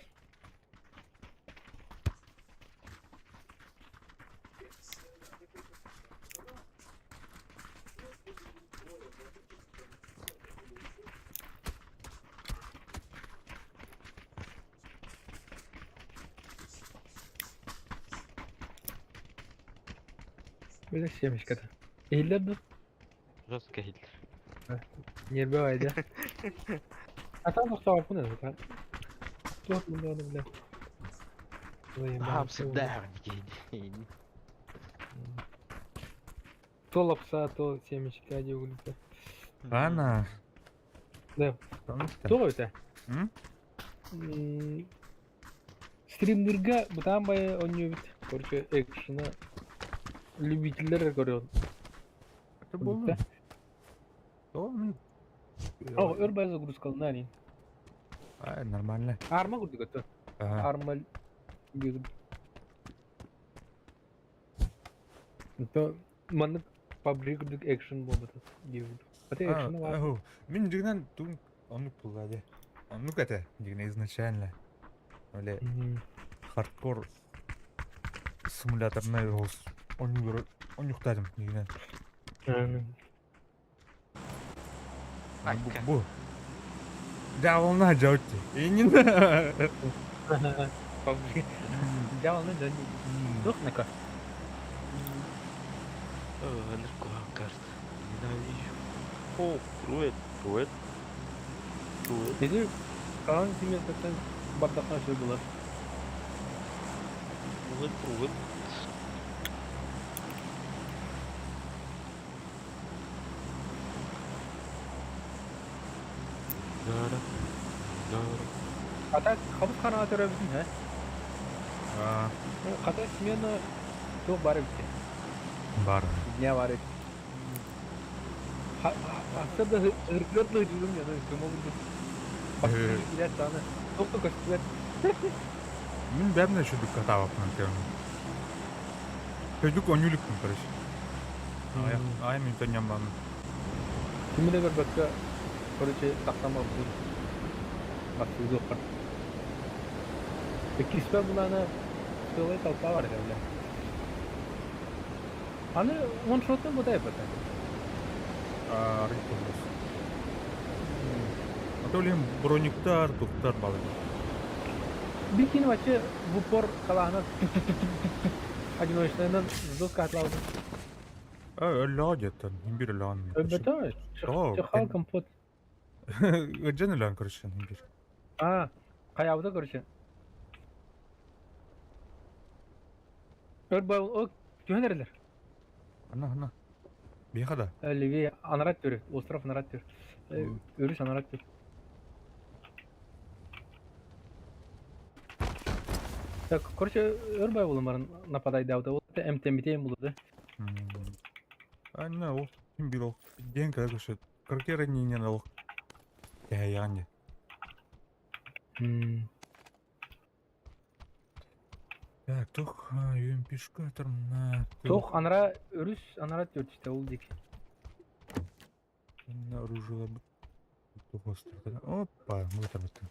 Бля, семечка-то. Иһиллэр да?
Жестко Гитлер.
Нерве айда. А там тохтооппун это. Туох мындону бля.
Ам всегда
То лапса, то семечка диулита.
Ана.
Да. Туох это?
М?
Стримнерга бытаан бай онньуубут. Короче, экшена любителлер көрөөн.
Это было. То, ну.
О, өр бай загрузкалына ани.
А, нормально.
Арма курдук өттө.
Ага.
Арма То маннык PUBG курдук экшен буолбата диэбит. Аты экшена баар.
Мин дигнен тун оннук булла де. Оннук это дигне изначально. Оле хардкор симуляторный голос. Оннук оннуктадым дигнен.
Айка.
Бу. Да, волна жаутти. И не на.
PUBG. Дьяволны дьон. Туох нака.
Наркокарт. Ненавижу. О, привет, привет. Привет.
Или хаан симиэтэттэн бардахха үчүгэй буолар.
Привет, привет. Дара. Дара.
А так хабыс хараҥа төрөөбүтүн һэ.
А,
Хата смена туох баар эбит.
бар.
Дня баар эбит. Ахса да ыргыр да ыргым я көмө булдум. Билет саны. Туох да көстүбэт.
Мин бәріне шүдүк катабаппын теон. Хөдүк онюлүкпүн, короче. Ай, ай, мин тоньям бам.
Кими да көрбөккө, короче, тахсан барбытым. Бастыылыахпар. Иккиспэр булаана сыалай толпа бар этэ бля. Аны ваншоттан бутайбата.
Арыт тумус. А то ли брониктар, туктар балык.
Бикин вообще в упор халаана одиночныйынан жестко атлаабыт.
Өллөҕө диэттэн, биир өлөҕөн.
Өлбөтө, чахал компот.
Ыдьан өлөөн короче, биир.
А, хайаабыта короче. Өр бай, о, түһэн эрэлэр.
Ана, ана. Биэхэ да.
Левее, анарат түрү, остров анарат түр. Өрүс анарат түр. Так, короче, өр бай болон баран нападайдаабыта. Ол эмтэммитиэн булуду.
Анна, ол ким бир ол. Ден кэлэ көрсөт. Кыргы ранение ол. Кэһэйэҕин дии. Так, туох юмпишка тарна.
Туох анара өрүс анара төртүстэ ол диэки.
Оружие Опа, бу тарбыттым.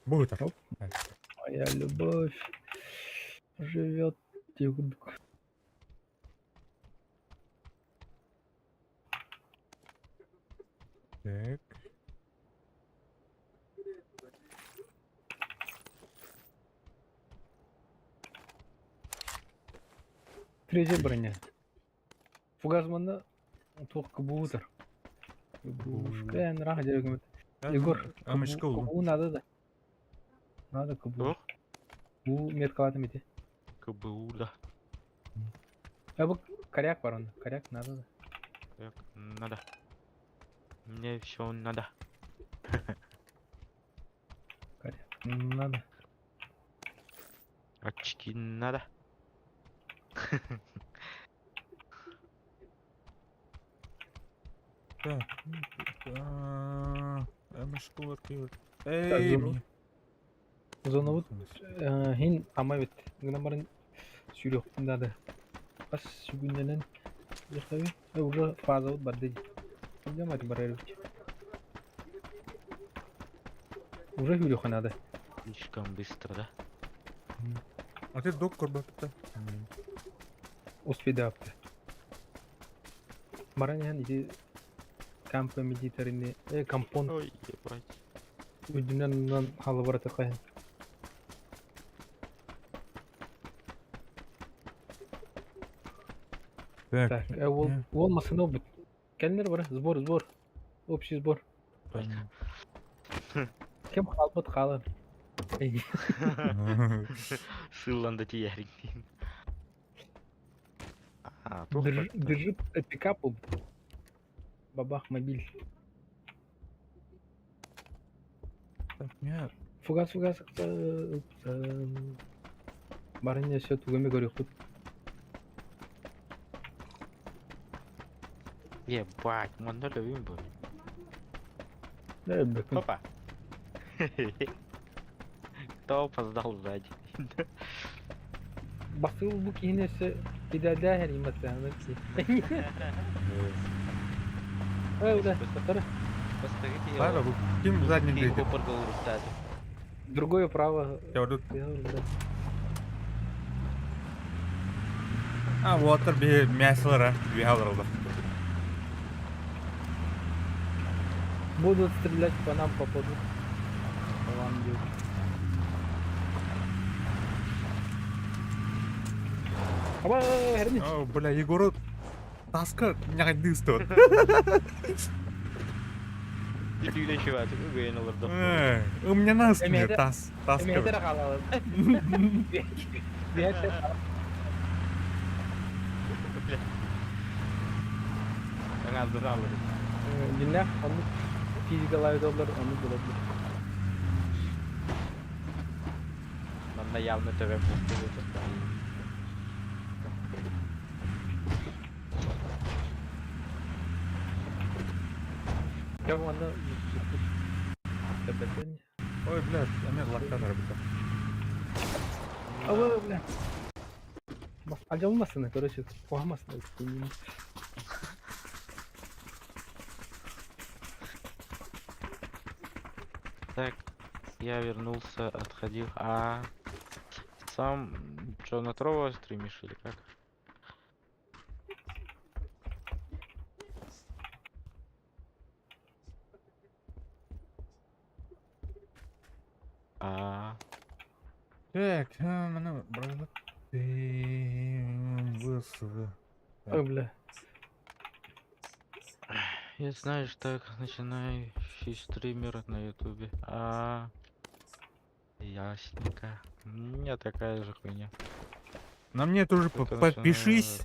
Бу тар.
Моя любовь живет курдук.
Так.
Третья броня. Фугас манна туох кыбуутар. Кыбушка эн рах дьэргэмит. Егор,
Амышка улу.
КБУ надо да. Надо КБУ.
Туох?
Бу меткалатым ити.
КБУ да.
А бу коряк бар онно. Коряк надо да.
Так, надо. Мне все надо.
Коряк надо.
Очки надо.
Так. Амышка Эй,
зону. Зонабыт хин ама эбит. Гынан баран сүүрүөхпүн наада. Хас сүгүннэнэн дьахтаби уже фазабыт барды дии. Дьамати барар эбит. Уже сүүрүөххэ наада.
Слишком быстро, да?
А ты док көрбөппүт
Успедаапты. Баран иһэн ити кампа милитарини компон
Ой, ебать.
үрдүнэн оннунан халыбаратыхха иһэн.
Так.
Так, уол, уол массыына ылбыт. Кэллэр бары, сбор, сбор. Общий сбор. Ким хаалбыт хаалар.
Сыллан да тиийэрин. А, туох
Держи,
барта?
держи пикап ылбыт. Бабах мобиль.
Так, нет.
Фугас, фугас, Барыня все тугами көрүөхпүт.
Ебать, манна өлөбүн бу.
Бөкүн.
Опа. Кто опоздал сзади?
Басыл бу киһини өссө идэлээх эриматтаһынан ки. Ой, да, повтори.
Ладно, бу ким задний двигатель?
Другое право.
Я вот А, вот би мясолара, би
Будут стрелять по нам, попадут. По вам бьют. Аба, херни.
О, бля, Егору таска нягайды тут. У меня нас нет, тас, таска.
Эмиэтер хаалалын. Биэтер. Диннэх оннук физикалаабыт доллар оннук булабыт.
Манна явно төбөм бустубут.
Я манна Тэбэтэн.
Ой, блядь, а мне лактан работа.
Аба, бля. Алдьаммасына, короче, куһамасына.
Так, я вернулся, отходил. А сам что, на Трова стримишь или как? А,
Так, а, ну, ты
Ой, бля.
Я знаешь, так, начинающий стример на ютубе. А, ясненько. У меня такая же хуйня.
На мне тоже
Только
подпишись.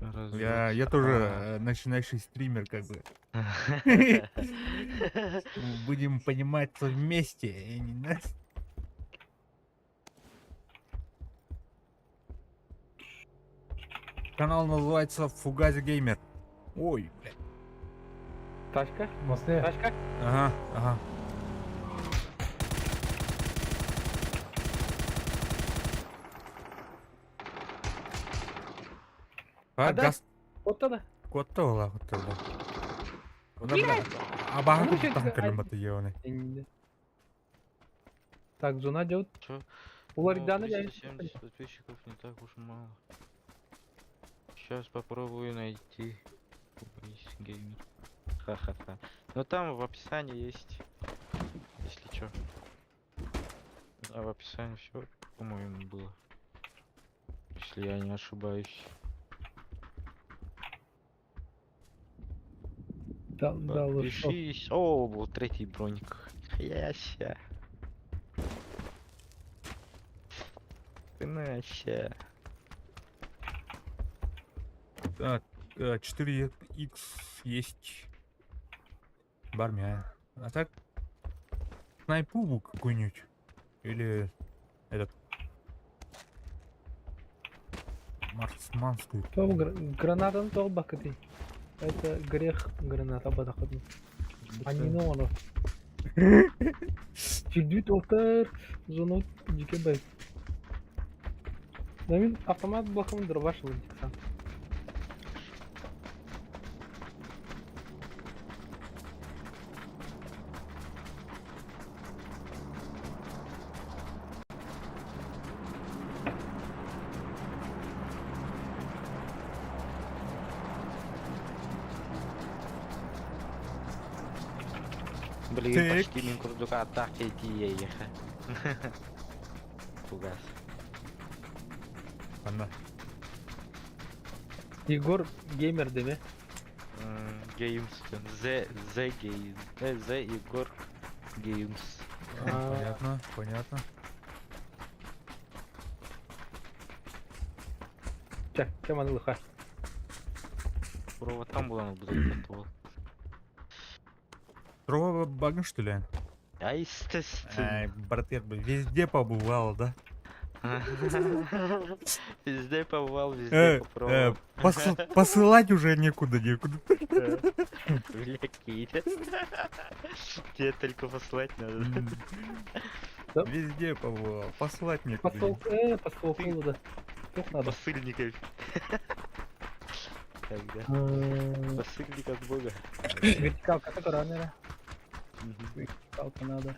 начинаю
Я
развиваться.
тоже
А.
начинающий стример, как бы. Будем пониматься вместе. Я не знаю. Канал называется Фугази Геймер. Ой, блядь.
Тачка?
Мосте.
Тачка?
Ага. А,
А дай.
газ
Вот тогда.
Куотта буолла, куотта буолла. Онно бля, абаһа
Ну,
куттан
чё,
кэлим йоны.
Так, зона делает.
Чё?
У
Ну,
Лоридана я
370 подписчиков не так уж мало. Сейчас попробую найти. Фугази Геймер. Ха-ха-ха. Но там в описании есть, если чё. Да, в описании все, по-моему, было. Если я не ошибаюсь.
Да, да, лучше.
Подпишись. О, был третий броник. Яся. Ты нася.
Так, 4х есть. Бармия. А так, снайпубу какую-нибудь. Или этот... Марсманскую.
То граната ну то бакаты. Это грех граната бадахадны. Они ну оно. Чигдют октар зону дикебай. Намин автомат блоком дробаш лантикса.
Блин,
Так.
почти мин курдук атаки тиеха. Фугас.
Ана.
Егор геймер деме.
Геймс. The, The Games. The Егор Games.
А.
Понятно, понятно.
Ча, чем она лыха?
Курова там была, надо будет.
Трова багн, что ли?
А естественно.
Ай, брат, я бы везде побывал, да?
Везде побывал, везде попробовал.
Посылать уже некуда, некуда.
Бля, Китя. Тебе только послать надо.
Да.
Везде побывал, послать некуда.
Посол, посол холода. Тух надо.
Посыльников. Тогда. Посыльник от бога.
Вертикалка которая, наверное. Вертикалка надо.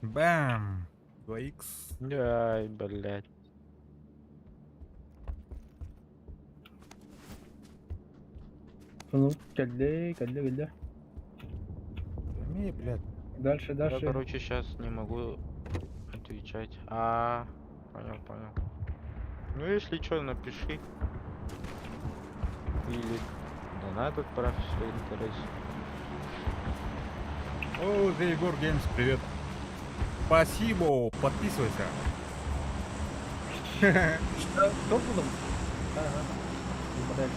Бам! 2х.
Ай, блядь.
Ну, кэллэ, кэллэ, кэллэ.
Умей, блядь.
Дальше,
Я,
дальше.
короче, сейчас не могу отвечать. А, понял, понял. Ну, если что, напиши. Или донат отправь, если интерес.
О, The Егор Games, привет. Спасибо, подписывайся.
Что потом? Ага. Блядь.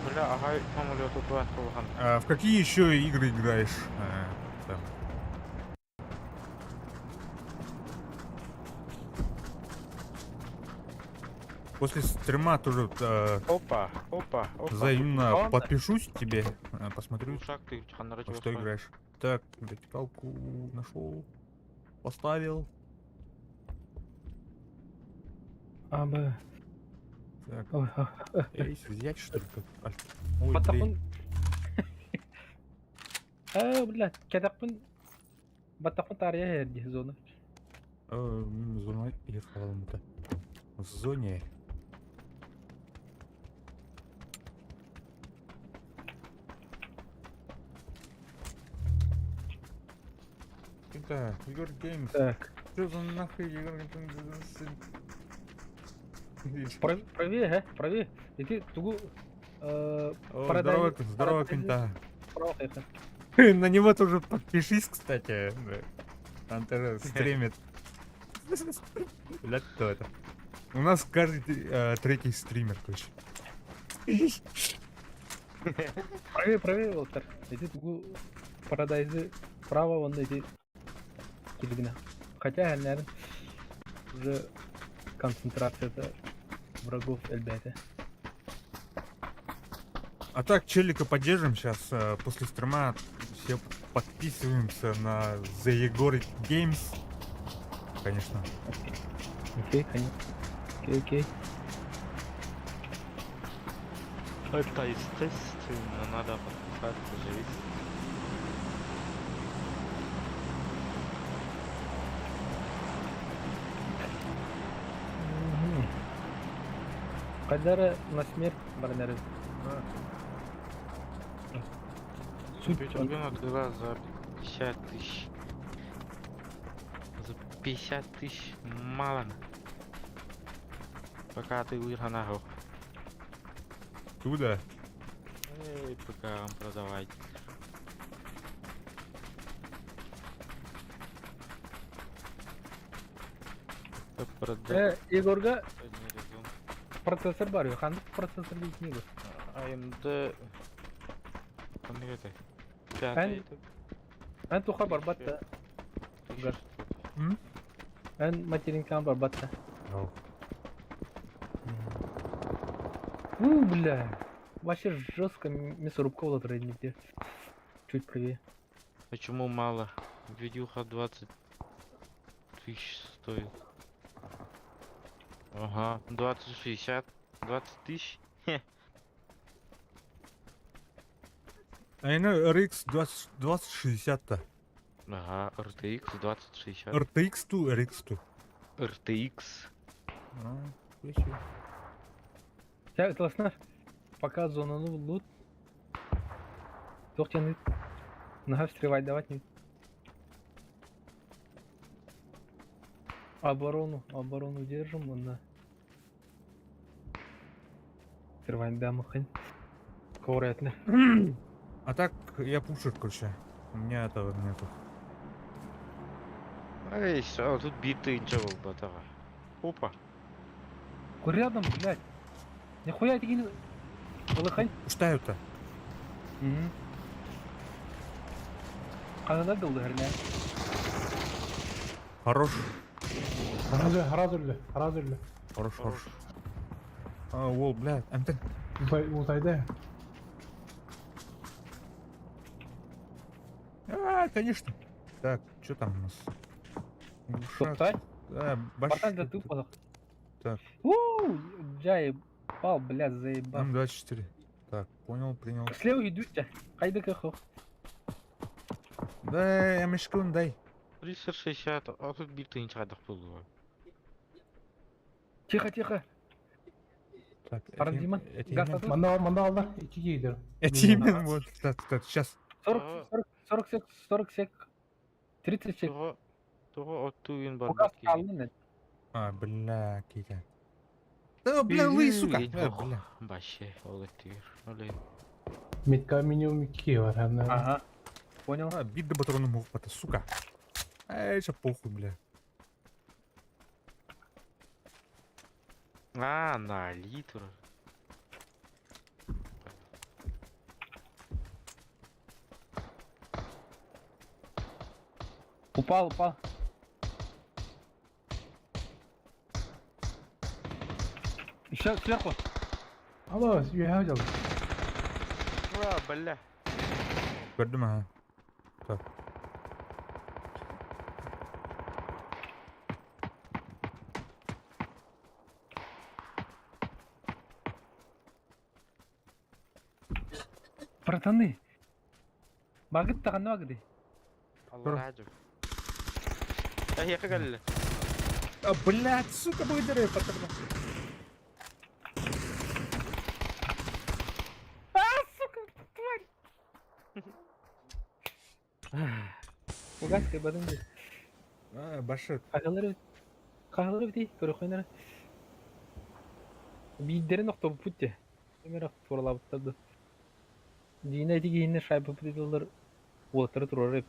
Бля, ага, самолет тут
А в какие еще игры играешь? Там. После стрима тоже
Опа, опа, опа.
взаимно
Он-
подпишусь тебе, посмотрю,
Глушак ты ханнара
во что играешь. Так, вертикалку нашел, поставил.
А, Б.
Так,
Ой, ой.
эй, взять что ли? Как? Ой, блин.
Баттахпын. Э, бля, кэтэхпин. Баттахпын таарыйа дии зона.
Зона ехала это. В зоне. Это, Егор Геймс.
Так.
Что за нахуй Егор Геймс?
Правее, правее. Ити тугу
О,
Продай-
здорово, здорово,
продай-
Кента.
право хайха.
На него тоже подпишись, кстати. Он тоже стримит. Бля, кто это? У нас каждый третий стример, короче.
Правее, правее, Волтер. Ити тугу парадайзы право вон эти килгина. Хотя, наверное, уже концентрация врагов элбээтэ.
А так, челика поддержим сейчас. После стрима все подписываемся на The Егор Games. Конечно.
Окей, конечно. Окей, окей.
Это естественно, надо подписаться же, ведь.
Мгм. Кадара на смерть барнеры. Суть
Компьютер открыла за 50 тысяч. За 50 тысяч мало. Пока ты уехал нахуй.
Куда?
Эй, пока вам продавать. Да продать
Егорга
не резон.
процессор бар, ханнык процессор диэн книга.
AMD. Ханнык этэй? Пятый.
Эн туха барбатта.
М?
Эн материнкам барбатта.
Ау.
У, бля. Вообще жестко мясорубка вот нигде. Чуть правее.
Почему мало? Видюха 20 тысяч стоит. Ага, 2060. 20 тысяч?
А я на RX 20, 2060-то.
Ага, RTX 2060.
RTX ту, RX ту.
RTX.
А, хуя себе.
Так, классно. Пока зона ну лут. Тохтяны. Нога встревать давать не. Оборону, оборону держим, он на. Встревать да махань. Корректно.
А так, я пушер, короче. У меня этого нету.
Эй, все, тут биты ничего батага. Опа.
Рядом, блядь. Нихуя это не... Лыхань.
Пуштаю-то.
Угу. Канада был, наверное.
Хорош.
Разы, разы, разы.
Хорош, хорош. А, ол, бля, Антон.
Утайда.
А, конечно. Так, что там у нас? Глушак.
Топтать?
Да, баш...
Братан, да ты упал.
Так.
Ууу, джай, пал, блядь, заебал.
М24. Так, понял, принял.
Слева идут тебя. Хайда кахо.
Да, я мешкун дай.
360, а тут биты ничего было.
Тихо, тихо.
Так,
Парадима,
это
газ
именно-
отдал?
Манда, манда алда, iki giydir.
Это именно вот, так, так, сейчас.
40, 40, 40 сек, 40 сек. 30 сек.
Того, того оттуин
Угас
барбатки.
алын.
А, бля, Китя. Да, бля, лый, сука. Да, бля.
Вообще, олетир. Оле.
Метка минимум iki var hem de.
Ага. Понял.
А, бит до патроном мог сука. Эй, ща похуй, бля.
А, на литр.
Упал, упал. Еще сверху.
Алло, үөһэ дьол.
А, бля.
Көрдүм аха. Так.
Братаны. Багыт даҕаны багыды.
Аллараа дьон. Эһиэхэ кэллэ.
А, блядь, сука, благодарю, патронов.
А, сука, тварь! Угаска бадын дии.
А, башы.
Хаһалар хаһалар эбитий көрөххүнэ эрэ. Биирдэрин охтобуппут дии. Ким эрэ туоралаабыттар да. Дина ити киһини шайбаппыт этилэр уолаттары туруорар эбит.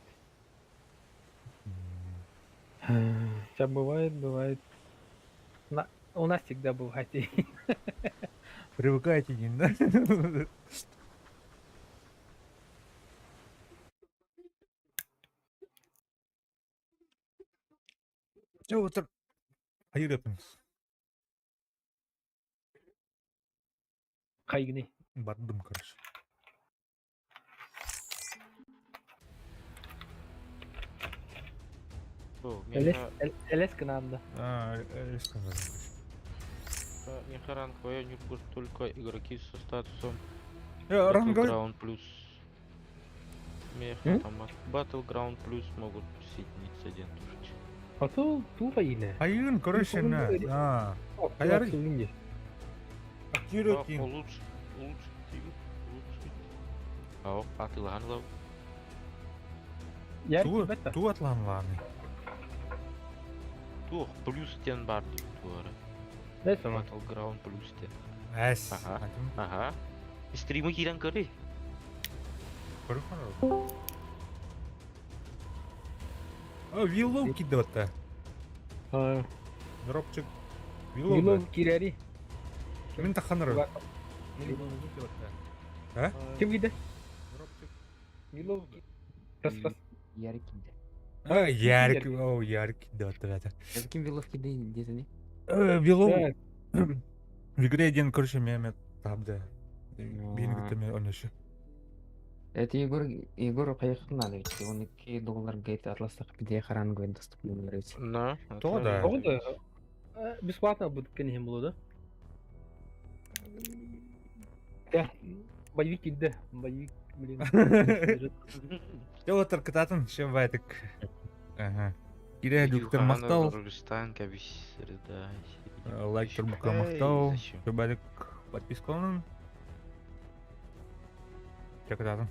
Сейчас бывает, бывает. На... У нас всегда бывает.
Привыкайте, Дин, да? Чё вот Айырыппын.
Хайгыный.
Бардым, короче.
Бу,
Элэс,
миэхэ
элэс гынаанда.
А, резко бардым, короче.
Миэхэ ранговая Нюрнберг только игроки со статусом
Ранговый...
Battleground Plus. Миэхэ там Battleground Plus могут присоединиться один тушить.
А то тупо ине.
Айын, короче, на. А. Аяры. Активировать.
Лучше, лучше, лучше. А, атылаан лав.
Я
Ту, ту атлан ланы.
Туох плюс тен бар дип туара. Battleground Plus тен.
Эс.
Ага. Ага. Стримы кирен көрі.
Көрі А, Виллоу кидота. Дропчик. Виллоу.
Виллоу кирәри.
Мин таханыр. А?
Ким киде?
Дропчик.
Виллоу. Раз, раз.
Ярик киде.
А, Ярик, о, Ярик кидота это.
Ким Виллов киде дедини?
Виллоу. В игре один, короче, мемет табда. Бин гытыме онешы.
Это Егор, Егор кайыктын надо ведь. Он 2 доллар гейт атластак биде харанг доступный ведь.
На.
То да.
Тоҕо да бесплатно будет кенеһин булу да? Да, боевик киирдэ, боевик, блин.
Театр кытатын шем вайтык. Ага. Кире дүктер мактал.
Кыргызстан кабис среда.
Лайк турбука мактал. Шөбәдик подпискаланын. Чакытатын.